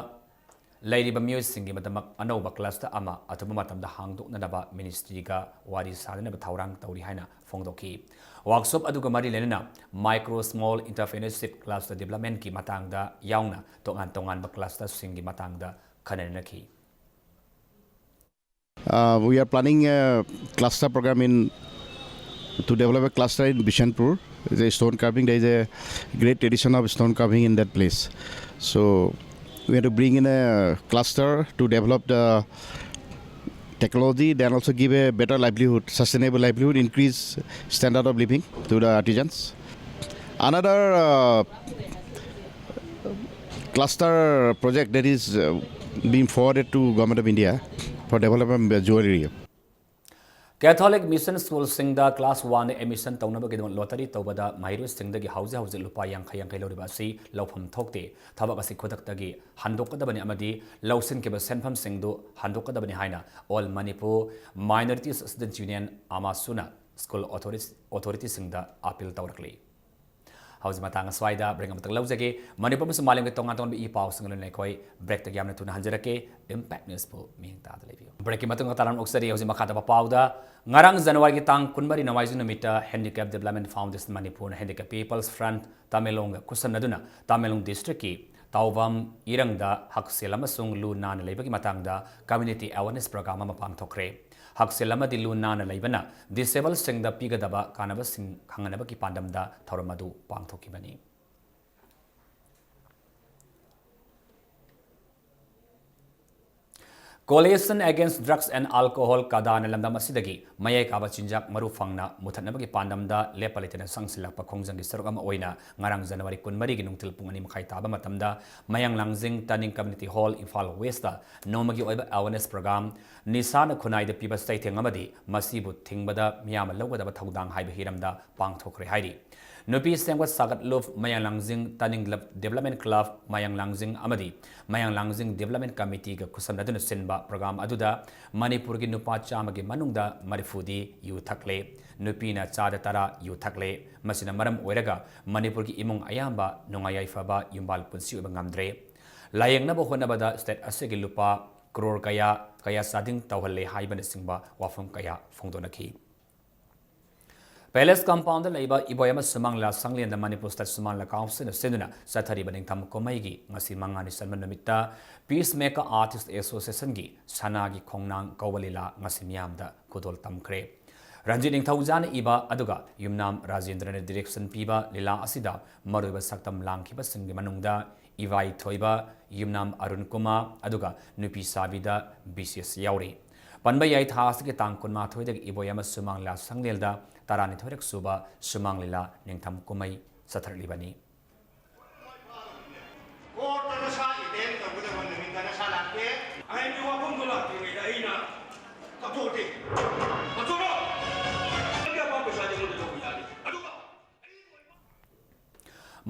ꯂꯩꯔꯤꯕ ꯃꯤꯑꯣꯏꯁꯤꯡꯒꯤꯗꯃꯛ ꯑꯅꯧꯕ cluster ꯑꯃ ꯑꯊꯨꯕ ꯃꯇꯝꯗ ꯍꯥꯡꯗꯣꯛꯅꯅꯕ ministryꯒ ꯋꯥꯔꯤ ꯁꯥꯅꯅꯕ ꯊꯧꯔꯥꯡ ꯇꯧꯔꯤ ꯍꯥꯏꯅ ꯐꯣꯡꯗꯣꯛꯈꯤ꯫ Workshop ꯑꯗꯨꯒ ꯃꯔꯤ ꯂꯩꯅꯅ Micro Small Entrepreneurship Cluster Developmentꯀꯤ ꯃꯇꯥꯡꯗ ꯌꯥꯎꯅ ꯇꯣꯉꯥꯟ ꯇꯣꯉꯥꯟꯕ clusterꯁꯤꯡꯒꯤ ꯃꯇꯥꯡꯗ ꯈꯟꯅ ꯅꯩꯅꯈꯤ꯫ Uh, we are planning a cluster program in to develop a cluster in Bishanpur. The stone carving, there is a great tradition of stone carving in that place. So we have to bring in a cluster to develop the technology, then also give a better livelihood, sustainable livelihood, increase standard of living to the artisans. Another uh, cluster project that is uh, being forwarded to Government of India for development of jewelry. Catholic Mission Schoolꯁꯤꯡꯗ class one admission ꯇꯧꯅꯕꯒꯤꯗꯃꯛ lottery ꯇꯧꯕꯗ ꯃꯍꯩꯔꯣꯏꯁꯤꯡꯗꯒꯤ ꯍꯧꯖꯤꯛ ꯍꯧꯖꯤꯛ ꯂꯨꯄꯥ ꯌꯥꯡꯈꯩ ꯌꯥꯡꯈꯩ ꯂꯧꯔꯤꯕ ꯑꯁꯤ ꯂꯧꯐꯝ ꯊꯣꯛꯇꯦ꯫ ꯊꯕꯛ ꯑꯁꯤ ꯈꯨꯗꯛꯇꯒꯤ ꯍꯟꯗꯣꯛꯀꯗꯕꯅꯤ ꯑꯃꯗꯤ ꯂꯧꯁꯤꯟꯈꯤꯕ ꯁꯦꯟꯐꯝꯁꯤꯡꯗꯨ ꯍꯟꯗꯣꯛꯀꯗꯕꯅꯤ ꯍꯥꯏꯅ All Manipur Minorities Students Union, ꯑꯃꯁꯨꯅ school authorities, authorityꯁꯤꯡꯗ appeal ꯇꯧꯔꯛꯂꯤ꯫ ꯍꯧꯖꯤꯛ ꯃꯇꯥꯡ ꯑꯁ꯭ꯋꯥꯏꯗ break ꯑꯃꯇꯪ ꯂꯧꯖꯒꯦ꯫ ꯃꯅꯤꯄꯨꯔ ꯑꯃꯁꯨꯡ ꯃꯥꯂꯦꯝꯒꯤ ꯇꯣꯉꯥꯟ ꯇꯣꯉꯥꯟꯕ ꯏ ꯄꯥꯎꯁꯤꯡ ꯂꯣꯏꯅ ꯑꯩꯈꯣꯏ breakꯇꯒꯤ ꯌꯥꯝꯅ ꯊꯨꯅ ꯍꯟꯖꯔꯛꯀꯦ꯫ Impact Newsꯄꯨ ꯃꯤꯠꯌꯦꯡ ꯇꯥꯗꯨꯅ ꯂꯩꯕꯤꯌꯨ꯫ Breakꯀꯤ ꯃꯇꯨꯡꯗ ꯇꯔꯥꯝꯅ ꯑꯣꯛꯆꯔꯤ꯫ ꯍꯧꯖꯤꯛ ꯃꯈꯥ ꯇꯥꯕ ꯄꯥꯎꯗ, ꯉꯔꯥꯡ Januaryꯒꯤ ꯇꯥꯡ ꯀꯨꯟꯃꯔꯤ ꯅꯣꯡꯃꯥꯏꯖꯤꯡ ꯅꯨꯃꯤꯠꯇ Handicap Development Foundation ꯃꯅꯤꯄꯨꯔꯅ Handicap People's Front ꯇꯃꯦꯡꯂꯣꯡꯒ ꯈꯨꯠꯁꯝꯅꯗꯨꯅ ꯇꯃꯦꯡꯂꯣꯡ districtꯀꯤ ꯇꯥꯎꯕꯝ ꯏꯔꯪꯗ ꯍꯛꯁꯦꯜ ꯑꯃꯁꯨꯡ ꯂꯨ ꯅꯥꯟꯅ ꯂꯩꯕꯒꯤ ꯃꯇꯥꯡꯗ community awareness program ꯑꯃ ꯄꯥꯡꯊꯣꯛꯈ꯭ꯔꯦ꯫ ꯍꯛꯁꯦꯜ ꯑꯃꯗꯤ ꯂꯨ ꯅꯥꯟꯅ ꯂꯩꯕꯅ disabledꯁꯤꯡꯗ ꯄꯤꯒꯗꯕ ꯀꯥꯟꯅꯕꯁꯤꯡ ꯈꯪꯍꯟꯅꯕꯒꯤ ꯄꯥꯟꯗꯝꯗ ꯊꯧꯔꯝ ꯑꯗꯨ ꯄꯥꯡꯊꯣꯛꯈꯤꯕꯅꯤ꯫ Coalition Against Drugs and Alcohol, ꯀꯗꯥꯅ ꯂꯝꯗꯝ ꯑꯁꯤꯗꯒꯤ ꯃꯌꯥꯏ ꯀꯥꯕ ꯆꯤꯟꯖꯥꯛ ꯃꯔꯨ ꯐꯪꯅ ꯃꯨꯊꯠꯅꯕꯒꯤ ꯄꯥꯟꯗꯝꯗ ꯂꯦꯞꯄ ꯂꯩꯇꯅ ꯆꯪꯁꯤꯜꯂꯛꯄ ꯈꯣꯡꯖꯪꯒꯤ ꯁꯔꯨꯛ ꯑꯃ ꯑꯣꯏꯅ ꯉꯔꯥꯡ ꯖꯅꯋꯥꯔꯤ ꯀꯨꯟꯃꯔꯤꯒꯤ ꯅꯨꯡꯊꯤꯜ ꯄꯨꯡ ꯑꯅꯤ ꯃꯈꯥꯏ ꯇꯥꯕ ꯃꯇꯝꯗ ꯃꯌꯥꯡ ꯂꯥꯡꯖꯤꯡ ꯇꯥꯅꯤꯡ Community Hall, ꯏꯝꯐꯥꯜ West ꯅꯣꯡꯃꯒꯤ ꯑꯣꯏꯕ awareness program, ꯅꯤꯁꯥꯅ ꯈꯨꯟꯅꯥꯏꯗ ꯄꯤꯕ ꯆꯩꯊꯦꯡ ꯑꯃꯗꯤ ꯃꯁꯤꯕꯨ ꯊꯤꯡꯕꯗ ꯃꯤꯌꯥꯝꯅ ꯂꯧꯒꯗꯕ ꯊꯧꯗꯥꯡ ꯍꯥꯏꯕ ꯍꯤꯔꯝꯗ ꯄꯥꯡꯊꯣꯛꯈ꯭ꯔꯦ ꯍꯥꯏꯔꯤ꯫ ꯅꯨꯄꯤ ꯁꯦꯝꯒꯠ ꯁꯥꯒꯠꯂꯨꯞ, ꯃꯌꯥꯡ ꯂꯥꯡꯖꯤꯡ ꯇꯥꯅꯤꯡ ꯂꯞ Development Club, ꯃꯌꯥꯡ ꯂꯥꯡꯖꯤꯡ ꯑꯃꯗꯤ ꯃꯌꯥꯡ ꯂꯥꯡꯖꯤꯡ Development Committeeꯒ ꯈꯨꯠꯁꯝꯅꯗꯨꯅ ꯁꯤꯟꯕ program ꯑꯗꯨꯗ ꯃꯅꯤꯄꯨꯔꯒꯤ ꯅꯨꯄꯥ ꯆꯥꯝꯃꯒꯤ ꯃꯅꯨꯡꯗ ꯃꯔꯤꯐꯨꯗꯤ ꯌꯨ ꯊꯛꯂꯦ, ꯅꯨꯄꯤꯅ ꯆꯥꯗ ꯇꯔꯥ ꯌꯨ ꯊꯛꯂꯦ꯫ ꯃꯁꯤꯅ ꯃꯔꯝ ꯑꯣꯏꯔꯒ ꯃꯅꯤꯄꯨꯔꯒꯤ ꯏꯃꯨꯡ ꯑꯌꯥꯝꯕ ꯅꯨꯡꯉꯥꯏ ꯌꯥꯏꯐꯕ ꯌꯨꯝꯕꯥꯜ ꯄꯨꯟꯁꯤ ꯑꯣꯏꯕ ꯉꯝꯗ꯭ꯔꯦ꯫ ꯂꯥꯌꯦꯡꯅꯕ ꯍꯣꯠꯅꯕꯗ state ꯑꯁꯤꯒꯤ ꯂꯨꯄꯥ ꯀ꯭ꯔꯣꯔ ꯀꯌꯥ, ꯀꯌꯥ ꯆꯥꯗꯤꯡ ꯇꯧꯍꯜꯂꯦ ꯍꯥꯏꯕꯅꯆꯤꯡꯕ ꯋꯥꯐꯝ ꯀꯌꯥ ꯐꯣꯡꯗꯣꯛꯅꯈꯤ꯫ Palace compoundꯗ ꯂꯩꯕ ꯏꯕꯣꯌꯥꯏꯃ ꯁꯨꯃꯥꯡ ꯂꯤꯂꯥ ꯁꯪꯂꯦꯟꯗ ꯃꯅꯤꯄꯨꯔ State ꯁꯨꯃꯥꯡ ꯂꯤꯂꯥ councilꯅ ꯁꯤꯟꯗꯨꯅ ꯆꯠꯊꯔꯤꯕ ꯅꯤꯡꯊꯝ ꯀꯨꯝꯍꯩꯒꯤ ꯉꯁꯤ ꯃꯉꯥꯅꯤ ꯆꯟꯕ ꯅꯨꯃꯤꯠꯇ Peacemaker Artist Associationꯒꯤ ꯁꯅꯥꯒꯤ ꯈꯣꯡꯅꯥꯡ ꯀꯧꯕ ꯂꯤꯂꯥ ꯉꯁꯤ ꯃꯤꯌꯥꯝꯗ ꯈꯨꯗꯣꯜ ꯇꯝꯈ꯭ꯔꯦ꯫ ꯔꯟꯖꯤꯠ ꯅꯤꯡꯊꯧꯖꯥꯅ ꯏꯕ ꯑꯗꯨꯒ ꯌꯨꯝꯅꯥꯝ ꯔꯥꯖꯦꯟꯗ꯭ꯔꯅ direction ꯄꯤꯕ ꯂꯤꯂꯥ ꯑꯁꯤꯗ ꯃꯔꯨꯑꯣꯏꯕ ꯁꯛꯇꯝ ꯂꯥꯡꯈꯤꯕꯁꯤꯡꯒꯤ ꯃꯅꯨꯡꯗ ꯏꯚꯥꯏ ꯊꯣꯏꯕ, ꯌꯨꯝꯅꯥꯝ ꯑꯔꯨꯟ ꯀꯨꯃꯥꯔ, ꯑꯗꯨꯒ ꯅꯨꯄꯤ ꯁꯥꯕꯤꯗ ꯕꯤ ꯁꯤ ꯑꯦꯁ ꯌꯥꯎꯔꯤ꯫ ꯄꯟꯕ ꯌꯥꯏ, ꯊꯥ ꯑꯁꯤꯒꯤ ꯇꯥꯡ ꯀꯨꯟꯃꯥꯊꯣꯏꯗꯒꯤ ꯏꯕꯣꯌꯥꯏꯃ ꯁꯨꯃꯥꯡ ꯂꯤꯂꯥ ꯁꯪꯂꯦꯟꯗ ꯇꯔꯥꯅꯤꯊꯣꯏꯔꯛ ꯁꯨꯕ ꯁꯨꯃꯥꯡ ꯂꯤꯂꯥ ꯅꯤꯡꯊꯝ ꯀꯨꯝꯍꯩ ꯆꯠꯊꯔꯛꯂꯤꯕꯅꯤ꯫ ꯀꯣꯔꯠꯇ ꯅꯁꯥ attend ꯇꯧꯒꯗꯕ ꯅꯨꯃꯤꯠꯇ ꯅꯁꯥ ꯂꯥꯛꯇꯦ꯫ ꯑꯍꯦꯟꯕ ꯋꯥꯐꯝꯗꯣ ꯂꯥꯛꯇ꯭ꯔꯤꯉꯩꯗ ꯑꯩꯅ ꯀꯛꯊꯣꯛꯑꯗꯤ, ꯀꯛꯊꯣꯛꯑꯣ! ꯅꯪꯒꯤ ꯑꯄꯥꯝꯕ ꯄꯩꯁꯥꯗꯤ ꯑꯩꯉꯣꯟꯗ ꯂꯧꯕ ꯌꯥꯅꯤ꯫ ꯑꯗꯨꯒ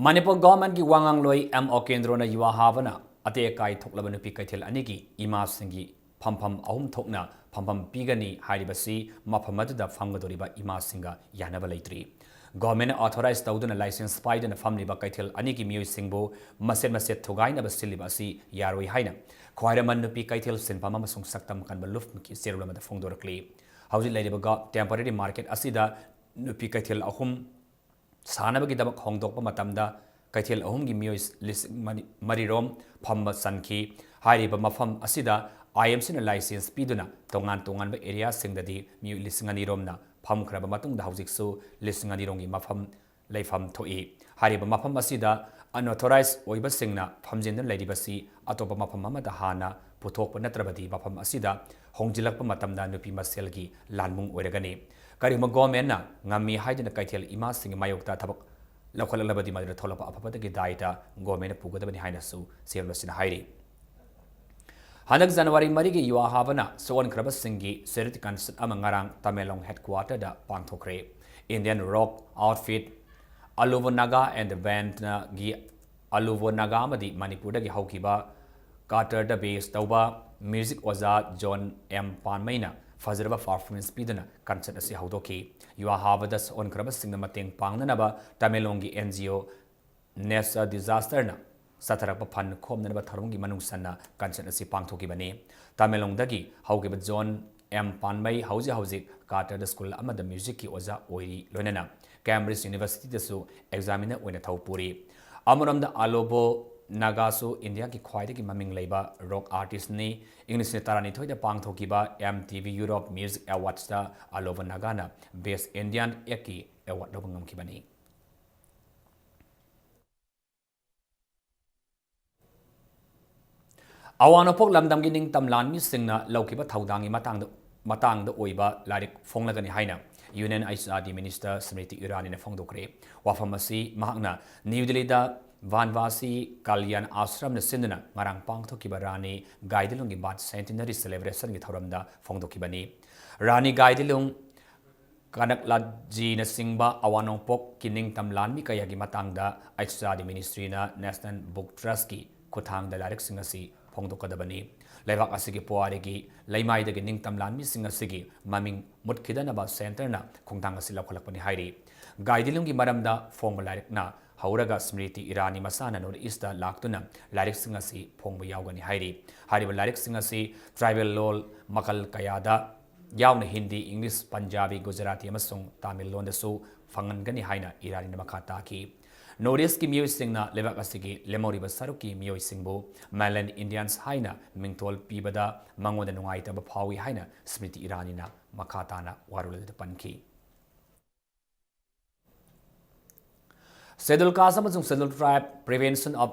ꯃꯅꯤꯄꯨꯔ governmentꯀꯤ ꯋꯥ ꯉꯥꯡꯂꯣꯏ ꯑꯦꯝ ꯑꯣꯀꯦꯟꯗ꯭ꯔꯣꯅ ꯌꯨꯋꯥ ꯍꯥꯕꯅ ꯑꯇꯦꯛ ꯑꯀꯥꯏ ꯊꯣꯛꯂꯕ ꯅꯨꯄꯤ ꯀꯩꯊꯦꯜ ꯑꯅꯤꯒꯤ ꯏꯃꯥꯁꯤꯡꯒꯤ ꯐꯝꯐꯝ ꯑꯍꯨꯝ ꯊꯣꯛꯅ ꯐꯝꯐꯝ ꯄꯤꯒꯅꯤ ꯍꯥꯏꯔꯤꯕꯁꯤ ꯃꯐꯝ ꯑꯗꯨꯗ ꯐꯝꯒꯗꯧꯔꯤꯕ ꯏꯃꯥꯁꯤꯡꯒ ꯌꯥꯅꯕ ꯂꯩꯇ꯭ꯔꯤ꯫ Governmentꯅ authorize ꯇꯧꯗꯨꯅ license ꯄꯥꯏꯗꯨꯅ ꯐꯝꯂꯤꯕ ꯀꯩꯊꯦꯜ ꯑꯅꯤꯒꯤ ꯃꯤꯑꯣꯏꯁꯤꯡꯕꯨ ꯃꯆꯦꯠ ꯃꯆꯦꯠ ꯊꯨꯒꯥꯏꯅꯕ ꯁꯤꯜꯂꯤꯕ ꯑꯁꯤ ꯌꯥꯔꯣꯏ ꯍꯥꯏꯅ ꯈ꯭ꯋꯥꯏꯔꯝꯕꯟ ꯅꯨꯄꯤ ꯀꯩꯊꯦꯜ ꯁꯤꯟꯐꯝ ꯑꯃꯁꯨꯡ ꯁꯛꯇꯝ ꯀꯟꯕ ꯂꯨꯞꯀꯤ ꯆꯦꯔꯣꯜ ꯑꯃꯗ ꯐꯣꯡꯗꯣꯔꯛꯂꯤ꯫ ꯍꯧꯖꯤꯛ ꯂꯩꯔꯤꯕ ꯒ-, temporary market ꯑꯁꯤꯗ ꯅꯨꯄꯤ ꯀꯩꯊꯦꯜ ꯑꯍꯨꯝ ꯁꯥꯅꯕꯒꯤꯗꯃꯛ ꯍꯣꯡꯗꯣꯛꯄ ꯃꯇꯝꯗ ꯀꯩꯊꯦꯜ ꯑꯍꯨꯝꯒꯤ ꯃꯤꯑꯣꯏ ꯂꯤꯁꯤꯡ ꯃꯔꯤ, ꯃꯔꯤꯔꯣꯝ ꯐꯝꯕ ꯆꯟꯈꯤ꯫ ꯍꯥꯏꯔꯤꯕ ꯃꯐꯝ ꯑꯁꯤꯗ I M Cꯅ license ꯄꯤꯗꯨꯅ ꯇꯣꯉꯥꯟ ꯇꯣꯉꯥꯟꯕ areaꯁꯤꯡꯗꯗꯤ ꯃꯤꯑꯣꯏ ꯂꯤꯁꯤꯡ ꯑꯅꯤꯔꯣꯝꯅ ꯐꯝꯈ꯭ꯔꯕ ꯃꯇꯨꯡꯗ ꯍꯧꯖꯤꯛꯁꯨ ꯂꯤꯁꯤꯡ ꯑꯅꯤꯔꯣꯝꯒꯤ ꯃꯐꯝ ꯂꯩꯐꯝ ꯊꯣꯛꯏ꯫ ꯍꯥꯏꯔꯤꯕ ꯃꯐꯝ ꯑꯁꯤꯗ unauthorized ꯑꯣꯏꯕꯁꯤꯡꯅ ꯐꯝꯖꯤꯟꯗꯨꯅ ꯂꯩꯔꯤꯕꯁꯤ ꯑꯇꯣꯞꯄ ꯃꯐꯝ ꯑꯃꯗ ꯍꯥꯟꯅ ꯄꯨꯊꯣꯛꯄ ꯅꯠꯇ꯭ꯔꯕꯗꯤ ꯃꯐꯝ ꯑꯁꯤꯗ ꯍꯣꯡꯖꯤꯜꯂꯛꯄ ꯃꯇꯝꯗ ꯅꯨꯄꯤ ꯃꯁꯦꯜꯒꯤ ꯂꯥꯟꯃꯨꯡ ꯑꯣꯏꯔꯒꯅꯤ꯫ ꯀꯔꯤꯒꯨꯝꯕ ꯒꯣꯔꯃꯦꯟꯅ ꯉꯝꯃꯤ ꯍꯥꯏꯗꯨꯅ ꯀꯩꯊꯦꯜ ꯏꯃꯥꯁꯤꯡꯒꯤ ꯃꯥꯌꯣꯛꯇ ꯊꯕꯛ ꯂꯧꯈꯠꯂꯛꯂꯕꯗꯤ ꯃꯗꯨꯗ ꯊꯣꯛꯂꯛꯄ ꯑꯐꯕꯗꯒꯤ ꯗꯥꯏꯇ ꯒꯣꯔꯃꯦꯟꯅ ꯄꯨꯒꯗꯕꯅꯤ ꯍꯥꯏꯅꯁꯨ ꯁꯤꯑꯦꯝ ꯑꯁꯤꯅ ꯍꯥꯏꯔꯤ꯫ ꯍꯟꯗꯛ ꯖꯅꯋꯥꯔꯤ ꯃꯔꯤꯒꯤ ꯌꯨꯋꯥ ꯍꯥꯕꯅ ꯁꯣꯛꯍꯟꯈ꯭ꯔꯕꯁꯤꯡꯒꯤ charity concert ꯑꯃ ꯉꯔꯥꯡ Tamenglong headquarterꯗ ꯄꯥꯡꯊꯣꯛꯈ꯭ꯔꯦ꯫ Indian rock outfit Aluvo Naga and the Bandꯅꯒꯤ Aluvo Naga ꯑꯃꯗꯤ ꯃꯅꯤꯄꯨꯔꯗꯒꯤ ꯍꯧꯈꯤꯕ ꯀꯥꯇꯔꯗ base ꯇꯧꯕ music ꯑꯣꯖꯥ ꯖꯣꯟ ꯑꯦꯝ ꯄꯥꯟꯃꯩꯅ ꯐꯖꯔꯕ performance ꯄꯤꯗꯨꯅ concert ꯑꯁꯤ ꯍꯧꯗꯣꯛꯈꯤ꯫ ꯌꯨꯋꯥ ꯍꯥꯕꯗ ꯁꯣꯛꯍꯟꯈ꯭ꯔꯕꯁꯤꯡꯅ ꯃꯇꯦꯡ ꯄꯥꯡꯅꯅꯕ ꯇꯃꯦꯡꯂꯣꯡꯒꯤ N G O Nessa Disasterꯅ ꯆꯠꯊꯔꯛꯄ fund ꯈꯣꯝꯅꯅꯕ ꯊꯧꯔꯝꯒꯤ ꯃꯅꯨꯡ ꯆꯟꯅ concert ꯑꯁꯤ ꯄꯥꯡꯊꯣꯛꯈꯤꯕꯅꯤ꯫ ꯇꯃꯦꯡꯂꯣꯡꯗꯒꯤ ꯍꯧꯈꯤꯕ ꯖꯣꯟ ꯑꯦꯝ ꯄꯥꯟꯃꯩ ꯍꯧꯖꯤꯛ ꯍꯧꯖꯤꯛ ꯀꯥꯇꯔꯗ school ꯑꯃꯗ musicꯀꯤ ꯑꯣꯖꯥ ꯑꯣꯏꯔꯤ, ꯂꯣꯏꯅꯅ Cambridge Universityꯗꯁꯨ examiner ꯑꯣꯏꯅ ꯊꯧ ꯄꯨꯔꯤ꯫ ꯑꯃꯔꯣꯝꯗ Aluvo Nagaꯁꯨ ꯏꯟꯗꯤꯌꯥꯒꯤ ꯈ꯭ꯋꯥꯏꯗꯒꯤ ꯃꯃꯤꯡ ꯂꯩꯕ rock artistꯅꯤ꯫ ꯏꯪ ꯂꯤꯁꯤꯡ ꯇꯔꯥꯅꯤꯊꯣꯏꯗ ꯄꯥꯡꯊꯣꯛꯈꯤꯕ M T V Europe Music Awardsꯇ Aluvo Nagaꯅ Best Indian Actꯀꯤ award ꯂꯧꯕ ꯉꯝꯈꯤꯕꯅꯤ꯫ ꯑꯋꯥꯡ ꯅꯣꯡꯄꯣꯛ ꯂꯝꯗꯝꯒꯤ ꯅꯤꯡꯇꯝ ꯂꯥꯟꯃꯤꯁꯤꯡꯅ ꯂꯧꯈꯤꯕ ꯊꯧꯗꯥꯡꯒꯤ ꯃꯇꯥꯡꯗ, ꯃꯇꯥꯡꯗ ꯑꯣꯏꯕ ꯂꯥꯏꯔꯤꯛ ꯐꯣꯡꯂꯒꯅꯤ ꯍꯥꯏꯅ Union H R D Minister ꯁ꯭ꯃ꯭ꯔꯤꯇꯤ ꯏꯔꯥꯅꯤꯅ ꯐꯣꯡꯗꯣꯛꯈ꯭ꯔꯦ꯫ ꯋꯥꯐꯝ ꯑꯁꯤ ꯃꯍꯥꯛꯅ ꯅ꯭ꯌꯨ ꯗꯤꯜꯂꯤꯗ ꯚꯥꯟꯚꯥꯁꯤ ꯀꯜꯌꯥꯟ ꯑꯥꯁ꯭ꯔꯝꯅ ꯁꯤꯟꯗꯨꯅ ꯉꯔꯥꯡ ꯄꯥꯡꯊꯣꯛꯈꯤꯕ ꯔꯥꯅꯤ ꯒꯥꯏꯗꯤꯂꯨꯡꯒꯤ birth centenary celebrationꯒꯤ ꯊꯧꯔꯝꯗ ꯐꯣꯡꯗꯣꯛꯈꯤꯕꯅꯤ꯫ ꯔꯥꯅꯤ ꯒꯥꯏꯗꯤꯂꯨꯡ ꯀꯅꯛꯂꯥꯖꯤꯅꯆꯤꯡꯕ ꯑꯋꯥꯡ ꯅꯣꯡꯄꯣꯛꯀꯤ ꯅꯤꯡꯇꯝ ꯂꯥꯟꯃꯤ ꯀꯌꯥꯒꯤ ꯃꯇꯥꯡꯗ H R D Ministryꯅ National Book Trustꯀꯤ ꯈꯨꯠꯊꯥꯡꯗ ꯂꯥꯏꯔꯤꯛꯁꯤꯡ ꯑꯁꯤ ꯐꯣꯡꯗꯣꯛꯀꯗꯕꯅꯤ꯫ ꯂꯩꯕꯥꯛ ꯑꯁꯤꯒꯤ ꯄꯨꯋꯥꯔꯤꯒꯤ ꯂꯩꯃꯥꯏꯗꯒꯤ ꯅꯤꯡꯇꯝ ꯂꯥꯟꯃꯤꯁꯤꯡ ꯑꯁꯤꯒꯤ ꯃꯃꯤꯡ ꯃꯨꯠꯈꯤꯗꯅꯕ centreꯅ ꯈꯣꯡꯊꯥꯡ ꯑꯁꯤ ꯂꯧꯈꯠꯂꯛꯄꯅꯤ ꯍꯥꯏꯔꯤ꯫ ꯒꯥꯏꯗꯤꯂꯨꯡꯒꯤ ꯃꯔꯝꯗ ꯐꯣꯡꯕ ꯂꯥꯏꯔꯤꯛꯅ ꯍꯧꯔꯒ ꯁ꯭ꯃ꯭ꯔꯤꯇꯤ ꯏꯔꯥꯅꯤ ꯃꯁꯥꯅ North Eastꯇ ꯂꯥꯛꯇꯨꯅ ꯂꯥꯏꯔꯤꯛꯁꯤꯡ ꯑꯁꯤ ꯐꯣꯡꯕ ꯌꯥꯎꯒꯅꯤ ꯍꯥꯏꯔꯤ꯫ ꯍꯥꯏꯔꯤꯕ ꯂꯥꯏꯔꯤꯛꯁꯤꯡ ꯑꯁꯤ tribal ꯂꯣꯜ ꯃꯈꯜ ꯀꯌꯥꯗ ꯌꯥꯎꯅ ꯍꯤꯟꯗꯤ, ꯏꯪꯂꯤꯁ, ꯄꯟꯖꯥꯕꯤ, ꯒꯨꯖꯔꯥꯇꯤ ꯑꯃꯁꯨꯡ ꯇꯥꯃꯤꯜ ꯂꯣꯟꯗꯁꯨ ꯐꯪꯍꯟꯒꯅꯤ ꯍꯥꯏꯅ ꯏꯔꯥꯅꯤꯅ ꯃꯈꯥ ꯇꯥꯈꯤ꯫ North Eastꯀꯤ ꯃꯤꯑꯣꯏꯁꯤꯡꯅ ꯂꯩꯕꯥꯛ ꯑꯁꯤꯒꯤ ꯂꯦꯝꯍꯧꯔꯤꯕ ꯁꯔꯨꯛꯀꯤ ꯃꯤꯑꯣꯏꯁꯤꯡꯕꯨ Mainland Indians ꯍꯥꯏꯅ ꯃꯤꯡꯊꯣꯜ ꯄꯤꯕꯗ ꯃꯉꯣꯟꯗ ꯅꯨꯡꯉꯥꯏꯇꯕ ꯐꯥꯎꯏ ꯍꯥꯏꯅ ꯁ꯭ꯃ꯭ꯔꯤꯇꯤ ꯏꯔꯥꯅꯤꯅ ꯃꯈꯥ ꯇꯥꯅ ꯋꯥꯔꯣꯜ ꯑꯗꯨꯗ ꯄꯟꯈꯤ꯫ Scheduled Caste ꯑꯃꯁꯨꯡ Scheduled Tribe Prevention of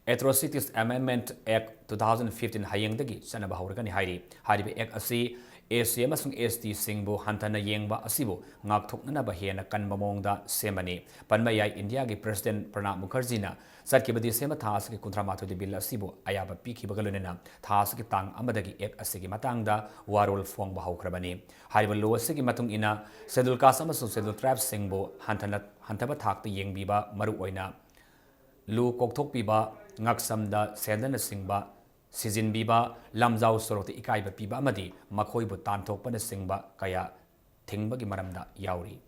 Atrocities Amendment Act two thousand fifteen ꯍꯌꯦꯡꯗꯒꯤ ꯆꯠꯅꯕ ꯍꯧꯔꯒꯅꯤ ꯍꯥꯏꯔꯤ꯫ ꯍꯥꯏꯔꯤꯕ Act ꯑꯁꯤ S C ꯑꯃꯁꯨꯡ S T ꯁꯤꯡꯕꯨ ꯍꯟꯊꯅ ꯌꯦꯡꯕ ꯑꯁꯤꯕꯨ ꯉꯥꯛꯊꯣꯛꯅꯅꯕ ꯍꯦꯟꯅ ꯀꯟꯕ ꯃꯑꯣꯡꯗ ꯁꯦꯝꯕꯅꯤ꯫ ꯄꯟꯕ ꯌꯥꯏ, ꯏꯟꯗꯤꯌꯥꯒꯤ President Pranab Mukherjeeꯅ ꯆꯠꯈꯤꯕ December ꯊꯥ ꯑꯁꯤꯒꯤ ꯀꯨꯟꯊ꯭ꯔꯥ ꯃꯥꯊꯣꯏꯗ Bill ꯑꯁꯤꯕꯨ ꯑꯌꯥꯕ ꯄꯤꯈꯤꯕꯒ ꯂꯣꯏꯅꯅ ꯊꯥ ꯑꯁꯤꯒꯤ ꯇꯥꯡ ꯑꯃꯗꯒꯤ Act ꯑꯁꯤꯒꯤ ꯃꯇꯥꯡꯗ ꯋꯥꯔꯣꯜ ꯐꯣꯡꯕ ꯍꯧꯈ꯭ꯔꯕꯅꯤ꯫ ꯍꯥꯏꯔꯤꯕ law ꯑꯁꯤꯒꯤ ꯃꯇꯨꯡ ꯏꯟꯅ Scheduled Caste ꯑꯃꯁꯨꯡ Scheduled Tribeꯁꯤꯡꯕꯨ ꯍꯟꯊꯅ, ꯍꯟꯊꯕ ꯊꯥꯛꯇ ꯌꯦꯡꯕꯤꯕ, ꯃꯔꯨꯑꯣꯏꯅ ꯂꯨ ꯀꯣꯛꯊꯣꯛꯄꯤꯕ, ꯉꯛꯁꯝꯗ ꯁꯦꯟꯗꯅꯆꯤꯡꯕ ꯁꯤꯖꯤꯟꯕꯤꯕ, ꯂꯝꯖꯥꯎ ꯁꯣꯔꯣꯛꯇ ꯏꯀꯥꯏꯕ ꯄꯤꯕ ꯑꯃꯗꯤ ꯃꯈꯣꯏꯕꯨ ꯇꯥꯟꯊꯣꯛꯄꯅꯆꯤꯡꯕ ꯀꯌꯥ ꯊꯤꯡꯕꯒꯤ ꯃꯔꯝꯗ ꯌꯥꯎꯔꯤ꯫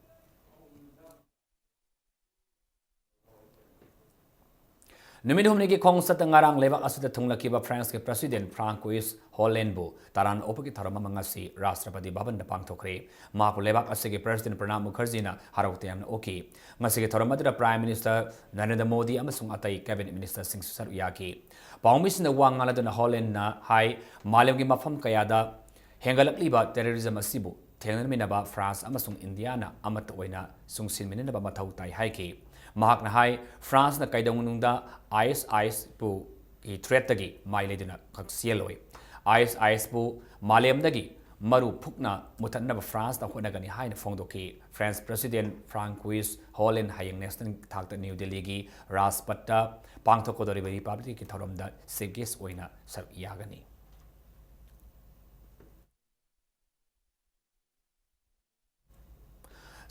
ꯅꯨꯃꯤꯠ ꯍꯨꯝꯅꯤꯒꯤ ꯈꯣꯡꯆꯠꯇ ꯉꯔꯥꯡ ꯂꯩꯕꯥꯛ ꯑꯁꯤꯗ ꯊꯨꯡꯂꯈꯤꯕ Franceꯀꯤ President Francois Hollandeꯕꯨ ꯇꯔꯥꯝꯅ ꯑꯣꯛꯄꯒꯤ ꯊꯧꯔꯝ ꯑꯃ ꯉꯁꯤ ꯔꯥꯁꯇ꯭ꯔꯄꯇꯤ ꯚꯕꯟꯗ ꯄꯥꯡꯊꯣꯛꯈ꯭ꯔꯦ꯫ ꯃꯍꯥꯛꯄꯨ ꯂꯩꯕꯥꯛ ꯑꯁꯤꯒꯤ President Pranab Mukherjeeꯅ ꯍꯔꯥꯎ ꯇꯌꯥꯝꯅ ꯑꯣꯛꯈꯤ꯫ ꯉꯁꯤꯒꯤ ꯊꯧꯔꯝ ꯑꯗꯨꯗ Prime Minister ꯅꯔꯦꯟꯗ꯭ꯔ ꯃꯣꯗꯤ ꯑꯃꯁꯨꯡ ꯑꯇꯩ Cabinet Ministerꯁꯤꯡꯁꯨ ꯁꯔꯨꯛ ꯌꯥꯈꯤ꯫ ꯄꯥꯎꯃꯤꯁꯤꯡꯅ ꯋꯥ ꯉꯥꯡꯂꯗꯨꯅ Hollandeꯅ ꯍꯥꯏ, ꯃꯥꯂꯦꯝꯒꯤ ꯃꯐꯝ ꯀꯌꯥꯗ ꯍꯦꯟꯒꯠꯂꯛꯂꯤꯕ terrorism ꯑꯁꯤꯕꯨ ꯊꯦꯡꯅꯃꯤꯟꯅꯕ France ꯑꯃꯁꯨꯡ ꯏꯟꯗꯤꯌꯥꯅ ꯑꯃꯠꯇ ꯑꯣꯏꯅ ꯆꯨꯡꯁꯤꯟꯃꯤꯟꯅꯅꯕ ꯃꯊꯧ ꯇꯥꯏ ꯍꯥꯏꯈꯤ꯫ ꯃꯍꯥꯛꯅ ꯍꯥꯏ, Franceꯅ ꯀꯩꯗꯧꯅꯨꯡꯗ ISISꯄꯨ ꯒꯤ threatꯇꯒꯤ ꯃꯥꯏ ꯂꯩꯗꯨꯅ ꯈꯛ ꯆꯦꯜꯂꯣꯏ꯫ ISISꯄꯨ ꯃꯥꯂꯦꯝꯗꯒꯤ ꯃꯔꯨ ꯐꯨꯛꯅ ꯃꯨꯊꯠꯅꯕ Franceꯅ ꯍꯣꯠꯅꯒꯅꯤ ꯍꯥꯏꯅ ꯐꯣꯡꯗꯣꯛꯈꯤ꯫ French President Francois Hollande ꯍꯌꯦꯡ national ꯊꯥꯛꯇ New Delhiꯒꯤ ꯔꯥꯖꯄꯠꯇ ꯄꯥꯡꯊꯣꯛꯀꯗꯧꯔꯤꯕ Republicꯀꯤ ꯊꯧꯔꯝꯗ chief guest ꯑꯣꯏꯅ ꯁꯔꯨꯛ ꯌꯥꯒꯅꯤ꯫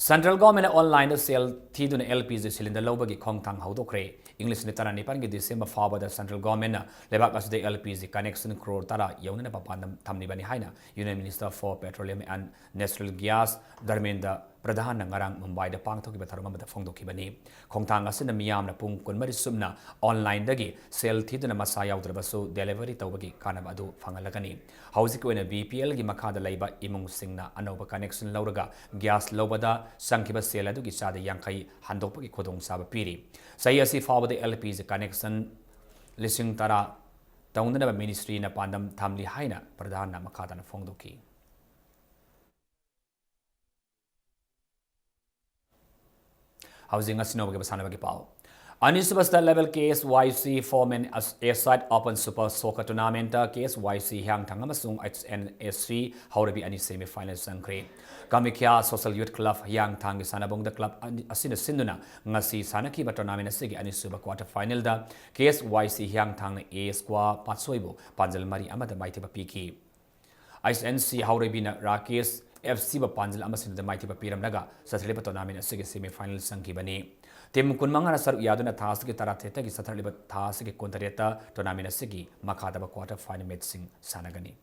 Central Governmentꯅ onlineꯗ ꯁꯦꯜ ꯊꯤꯗꯨꯅ LPG cylinder ꯂꯧꯕꯒꯤ ꯈꯣꯡꯊꯥꯡ ꯍꯧꯗꯣꯛꯈ꯭ꯔꯦ꯫ ꯏꯪ ꯂꯤꯁꯤꯡ ꯑꯅꯤ ꯇꯔꯥꯅꯤꯄꯥꯟꯒꯤ December ꯐꯥꯎꯕꯗ Central Governmentꯅ ꯂꯩꯕꯥꯛ ꯑꯁꯤꯗ LPG connection crore ꯇꯔꯥ ꯌꯧꯅꯅꯕ ꯄꯥꯟꯗꯝ ꯊꯝꯂꯤꯕꯅꯤ ꯍꯥꯏꯅ Union Minister for Petroleum and Natural Gas Dharmendra ꯄ꯭ꯔꯙꯥꯟꯅ ꯉꯔꯥꯡ ꯃꯨꯝꯕꯥꯏꯗ ꯄꯥꯡꯊꯣꯛꯈꯤꯕ ꯊꯧꯔꯝ ꯑꯃꯗ ꯐꯣꯡꯗꯣꯛꯈꯤꯕꯅꯤ꯫ ꯈꯣꯡꯊꯥꯡ ꯑꯁꯤꯅ ꯃꯤꯌꯥꯝꯅ ꯄꯨꯡ ꯀꯨꯟꯃꯔꯤ ꯆꯨꯞꯅ onlineꯗꯒꯤ ꯁꯦꯜ ꯊꯤꯗꯨꯅ ꯃꯁꯥ ꯌꯥꯎꯗ꯭ꯔꯕꯁꯨ delivery ꯇꯧꯕꯒꯤ ꯀꯥꯟꯅꯕ ꯑꯗꯨ ꯐꯪꯍꯜꯂꯒꯅꯤ꯫ ꯍꯧꯖꯤꯛꯀꯤ ꯑꯣꯏꯅ BPLꯒꯤ ꯃꯈꯥꯗ ꯂꯩꯕ ꯏꯃꯨꯡꯁꯤꯡꯅ ꯑꯅꯧꯕ connection ꯂꯧꯔꯒ gas ꯂꯧꯕꯗ ꯆꯪꯈꯤꯕ ꯁꯦꯜ ꯑꯗꯨꯒꯤ ꯆꯥꯗ ꯌꯥꯡꯈꯩ ꯍꯟꯗꯣꯛꯄꯒꯤ ꯈꯨꯗꯣꯡꯆꯥꯕ ꯄꯤꯔꯤ꯫ ꯆꯍꯤ ꯑꯁꯤ ꯐꯥꯎꯕꯗ LPG connection ꯂꯤꯁꯤꯡ ꯇꯔꯥ ꯇꯧꯅꯅꯕ ministryꯅ ꯄꯥꯟꯗꯝ ꯊꯝꯂꯤ ꯍꯥꯏꯅ ꯄ꯭ꯔꯙꯥꯟꯅ ꯃꯈꯥ ꯇꯥꯅ ꯐꯣꯡꯗꯣꯛꯈꯤ꯫ ꯍꯧꯖꯤꯛ ꯉꯁꯤ ꯅꯣꯡꯃꯒꯤ ꯃꯁꯥꯟꯅꯕꯒꯤ ꯄꯥꯎ꯫ ꯑꯅꯤꯁꯨꯕ state level K S Y C Four Men Asian Open Super Soccer Tournamentꯇ K S Y C ꯍꯤꯌꯥꯡꯊꯥꯡ ꯑꯃꯁꯨꯡ H N S C ꯍꯥꯎꯔꯩꯕꯤ ꯑꯅꯤ semifinal ꯆꯪꯈ꯭ꯔꯦ꯫ ꯀꯥꯃꯈ꯭ꯌꯥ Social Youth Club ꯍꯤꯌꯥꯡꯊꯥꯡꯒꯤ ꯁꯥꯟꯅꯕꯨꯡꯗ club ꯑꯅꯤ-, ꯑꯁꯤꯅ ꯁꯤꯟꯗꯨꯅ ꯉꯁꯤ ꯁꯥꯟꯅꯈꯤꯕ tournament ꯑꯁꯤꯒꯤ ꯑꯅꯤꯁꯨꯕ quarter finalꯗ K S Y C ꯍꯤꯌꯥꯡꯊꯥꯡꯅ A Square ꯄꯥꯠꯁꯣꯏꯕꯨ ꯄꯥꯟꯖꯜ ꯃꯔꯤ ꯑꯃꯗ ꯃꯥꯏꯊꯤꯕ ꯄꯤꯈꯤ꯫ H N C ꯍꯥꯎꯔꯩꯕꯤꯅ Rakesh F Cꯕꯨ ꯄꯥꯟꯖꯜ ꯑꯃ ꯁꯤꯅꯣꯗ ꯃꯥꯏꯊꯤꯕ ꯄꯤꯔꯝꯂꯒ ꯆꯠꯊꯔꯤꯕ tournament ꯑꯁꯤꯒꯤ semifinal ꯆꯪꯈꯤꯕꯅꯤ꯫ Team ꯀꯨꯟꯃꯉꯥꯅ ꯁꯔꯨꯛ ꯌꯥꯗꯨꯅ ꯊꯥ ꯑꯁꯤꯒꯤ ꯇꯔꯥꯇꯔꯦꯠꯇꯒꯤ ꯆꯠꯊꯔꯛꯂꯤꯕ ꯊꯥ ꯑꯁꯤꯒꯤ ꯀꯨꯟꯇꯔꯦꯠꯇ tournament ꯑꯁꯤꯒꯤ ꯃꯈꯥ ꯇꯥꯕ quarter final matchꯁꯤꯡ ꯁꯥꯟꯅꯒꯅꯤ꯫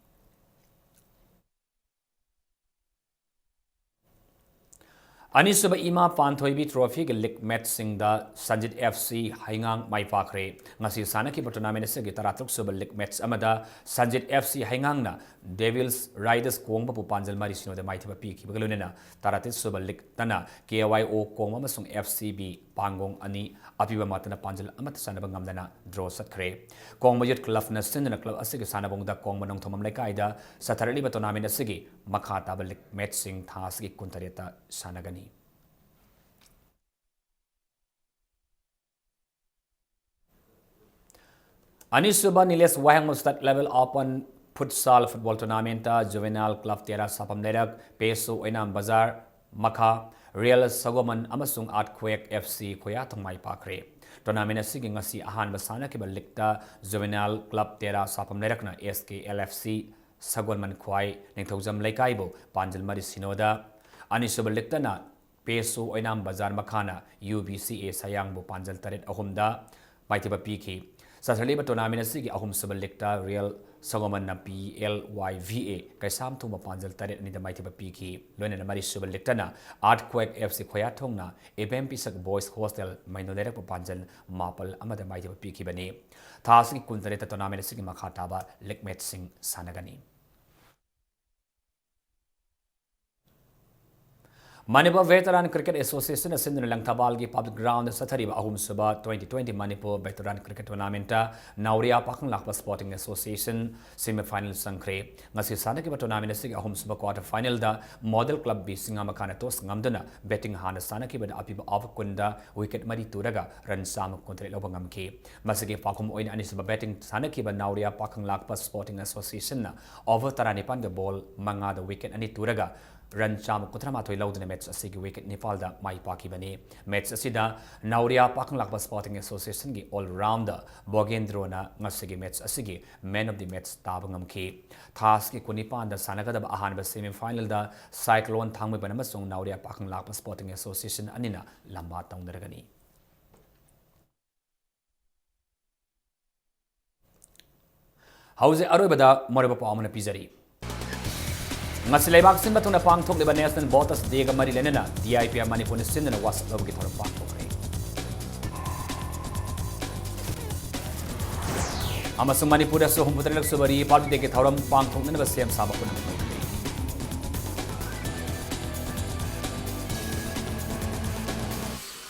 ꯑꯅꯤꯁꯨꯕ ꯏꯃꯥ ꯄꯥꯟꯊꯣꯏꯕꯤ trophyꯒꯤ league matchꯁꯤꯡꯗ ꯁꯟꯖꯤꯠ F C ꯍꯩꯉꯥꯡ ꯃꯥꯏ ꯄꯥꯛꯈ꯭ꯔꯦ꯫ ꯉꯁꯤ ꯁꯥꯟꯅꯈꯤꯕ tournament ꯑꯁꯤꯒꯤ ꯇꯔꯥꯇꯔꯨꯛ ꯁꯨꯕ league match ꯑꯃꯗ Sanjit F C ꯍꯩꯉꯥꯡꯅ Devils Riders ꯀꯣꯡꯕꯕꯨ ꯄꯥꯟꯖꯜ ꯃꯔꯤ ꯁꯤꯅꯣꯗ ꯃꯥꯏꯊꯤꯕ ꯄꯤꯈꯤꯕꯒ ꯂꯣꯏꯅꯅ ꯇꯔꯥꯇꯔꯦꯠ ꯁꯨꯕ leagueꯇꯅ K Y O ꯀꯣꯡꯕ ꯑꯃꯁꯨꯡ F C B ꯄꯥꯡꯒꯣꯡ ꯑꯅꯤ ꯑꯄꯤꯕ ꯃꯔꯛꯇꯅ ꯄꯥꯟꯖꯜ ꯑꯃꯠꯇ ꯆꯟꯅꯕ ꯉꯝꯗꯅ draw ꯆꯠꯈ꯭ꯔꯦ꯫ ꯀꯣꯡꯕ Youth Clubꯅ ꯁꯤꯟꯗꯨꯅ club ꯑꯁꯤꯒꯤ ꯁꯥꯟꯅꯕꯨꯡꯗ ꯀꯣꯡꯕ ꯅꯣꯡꯊꯣꯝꯕꯝ ꯂꯩꯀꯥꯏꯗ ꯆꯠꯊꯔꯛꯂꯤꯕ tournament ꯑꯁꯤꯒꯤ ꯃꯈꯥ ꯇꯥꯕ league matchꯁꯤꯡ ꯊꯥ ꯑꯁꯤꯒꯤ ꯀꯨꯟꯇꯔꯦꯠꯇ ꯁꯥꯟꯅꯒꯅꯤ꯫ ꯑꯅꯤꯁꯨꯕ ꯅꯤꯂꯦꯁ ꯋꯥꯍꯦꯡꯕꯝ state level open futsal football tournamentꯇ Juvenile Club Tera ꯁꯥꯐꯝ ꯂꯩꯔꯛ, P S O ꯑꯣꯏꯅꯥꯝ ꯕꯖꯥꯔ ꯃꯈꯥ, Real ꯁꯒꯣꯃꯟ ꯑꯃꯁꯨꯡ Earthquake F C ꯈꯣꯌꯥꯊꯣꯡ ꯃꯥꯏ ꯄꯥꯛꯈ꯭ꯔꯦ꯫ Tournament ꯑꯁꯤꯒꯤ ꯉꯁꯤ ꯑꯍꯥꯟꯕ ꯁꯥꯟꯅꯈꯤꯕ leagueꯇ Juvenile Club Tera ꯁꯥꯐꯝ ꯂꯩꯔꯛꯅ S K L F C ꯁꯒꯣꯜꯃꯟ ꯈ꯭ꯋꯥꯏ ꯅꯤꯡꯊꯧꯖꯝ ꯂꯩꯀꯥꯏꯕꯨ ꯄꯥꯟꯖꯜ ꯃꯔꯤ ꯁꯤꯅꯣꯗ, ꯑꯅꯤꯁꯨꯕ leagueꯇꯅ P S O ꯑꯣꯏꯅꯥꯝ ꯕꯖꯥꯔ ꯃꯈꯥꯅ U B C A ꯁꯌꯥꯡꯕꯨ ꯄꯥꯟꯖꯜ ꯇꯔꯦꯠ ꯑꯍꯨꯝꯗ ꯃꯥꯏꯊꯤꯕ ꯄꯤꯈꯤ꯫ ꯆꯠꯊꯔꯤꯕ tournament ꯑꯁꯤꯒꯤ ꯑꯍꯨꯝꯁꯨꯕ leagueꯇ Real ꯁꯒꯣꯃꯟꯅ P L Y V A ꯀꯩꯁꯥꯝꯊꯣꯡꯕꯨ ꯄꯥꯟꯖꯜ ꯇꯔꯦꯠ ꯑꯅꯤꯗ ꯃꯥꯏꯊꯤꯕ ꯄꯤꯈꯤ꯫ ꯂꯣꯏꯅꯅ ꯃꯔꯤꯁꯨꯕ leagueꯇꯅ Earthquake F C ꯈꯣꯌꯥꯊꯣꯡꯅ ꯏꯕꯦꯝ ꯄꯤꯁꯛ Boys Hostel ꯃꯩꯅꯣ ꯂꯩꯔꯛꯄꯨ ꯄꯥꯟꯖꯜ ꯃꯥꯄꯜ ꯑꯃꯗ ꯃꯥꯏꯊꯤꯕ ꯄꯤꯈꯤꯕꯅꯤ꯫ ꯊꯥ ꯑꯁꯤꯒꯤ ꯀꯨꯟꯇꯔꯦꯠꯇ tournament ꯑꯁꯤꯒꯤ ꯃꯈꯥ ꯇꯥꯕ league matchꯁꯤꯡ ꯁꯥꯟꯅꯒꯅꯤ꯫ Manipur Veteran Cricket Association ꯑꯁꯤꯅ ꯂꯪꯊꯕꯥꯜꯒꯤ public ground ꯆꯠꯊꯔꯤꯕ ꯑꯍꯨꯝꯁꯨꯕ twenty twenty Manipur Veteran Cricket Tournamentꯇ ꯅꯥꯎꯔꯤꯌꯥ ꯄꯥꯈꯪ ꯂꯥꯛꯄ Sporting Association semi final ꯆꯪꯈ꯭ꯔꯦ꯫ ꯉꯁꯤ ꯁꯥꯟꯅꯈꯤꯕ tournament ꯑꯁꯤꯒꯤ ꯑꯍꯨꯝꯁꯨꯕ quarter finalꯗ Model Club ꯕꯤ ꯁꯤꯡꯉꯥꯃꯈꯥꯅ toss ꯉꯝꯗꯨꯅ batting ꯍꯥꯟꯅ ꯁꯥꯟꯅꯈꯤꯕꯗ ꯑꯄꯤꯕ over ꯀꯨꯟꯗ wicket ꯃꯔꯤ ꯇꯨꯔꯒ run ꯆꯥꯝꯃ ꯀꯨꯟꯇꯔꯦꯠ ꯂꯧꯕ ꯉꯝꯈꯤ꯫ ꯃꯁꯤꯒꯤ ꯄꯥꯎꯈꯨꯝ ꯑꯣꯏꯅ ꯑꯅꯤꯁꯨꯕ batting ꯁꯥꯟꯅꯈꯤꯕ ꯅꯥꯎꯔꯤꯌꯥ ꯄꯥꯈꯪ ꯂꯥꯛꯄ Sporting Associationꯅ over ꯇꯔꯥꯅꯤꯄꯥꯟꯒ ball ꯃꯉꯥꯗ wicket ꯑꯅꯤ ꯇꯨꯔꯒ run ꯆꯥꯝꯃ ꯀꯨꯟꯊ꯭ꯔꯥ ꯃꯥꯊꯣꯏ ꯂꯧꯗꯨꯅ match ꯑꯁꯤꯒꯤ wicket ꯅꯤꯄꯥꯜꯗ ꯃꯥꯏ ꯄꯥꯛꯈꯤꯕꯅꯤ꯫ Match ꯑꯁꯤꯗ ꯅꯥꯎꯔꯤꯌꯥ ꯄꯥꯈꯪ ꯂꯥꯛꯄ Sporting Associationꯒꯤ all rounder ꯚꯣꯒꯦꯟꯗ꯭ꯔꯣꯅ ꯉꯁꯤꯒꯤ match ꯑꯁꯤꯒꯤ man of the match ꯇꯥꯕ ꯉꯝꯈꯤ꯫ ꯊꯥꯁꯤꯒꯤ ꯀꯨꯟꯅꯤꯄꯥꯟꯗ ꯁꯥꯟꯅꯒꯗꯕ ꯑꯍꯥꯟꯕ semi finalꯗ Cyclone ꯊꯥꯡꯃꯩꯕꯟ ꯑꯃꯁꯨꯡ ꯅꯥꯎꯔꯤꯌꯥ ꯄꯥꯈꯪ ꯂꯥꯛꯄ Sporting Association ꯑꯅꯤꯅ ꯂꯝꯕꯥ ꯇꯧꯅꯔꯒꯅꯤ꯫ ꯍꯧꯖꯤꯛ ꯑꯔꯣꯏꯕꯗ ꯃꯔꯨꯑꯣꯏꯕ ꯄꯥꯎ ꯑꯃꯅ ꯄꯤꯖꯔꯤ꯫ ꯉꯁꯤ ꯂꯩꯕꯥꯛ ꯁꯤꯟꯕ ꯊꯨꯡꯅ ꯄꯥꯡꯊꯣꯛꯂꯤꯕ National Voters Dayꯒ ꯃꯔꯤ ꯂꯩꯅꯅ D I P R ꯃꯅꯤꯄꯨꯔꯅ ꯁꯤꯟꯗꯨꯅ ꯋꯥꯁꯛ ꯂꯧꯕꯒꯤ ꯊꯧꯔꯝ ꯄꯥꯡꯊꯣꯛꯈ꯭ꯔꯦ꯫ ꯑꯃꯁꯨꯡ ꯃꯅꯤꯄꯨꯔꯗꯁꯨ ꯍꯨꯝꯐꯨꯇꯔꯦꯠ ꯁꯨꯕ Republic Dayꯒꯤ ꯊꯧꯔꯝ ꯄꯥꯡꯊꯣꯛꯅꯅꯕ ꯁꯦꯝ ꯁꯥꯕ ꯄꯨꯝꯅꯃꯛ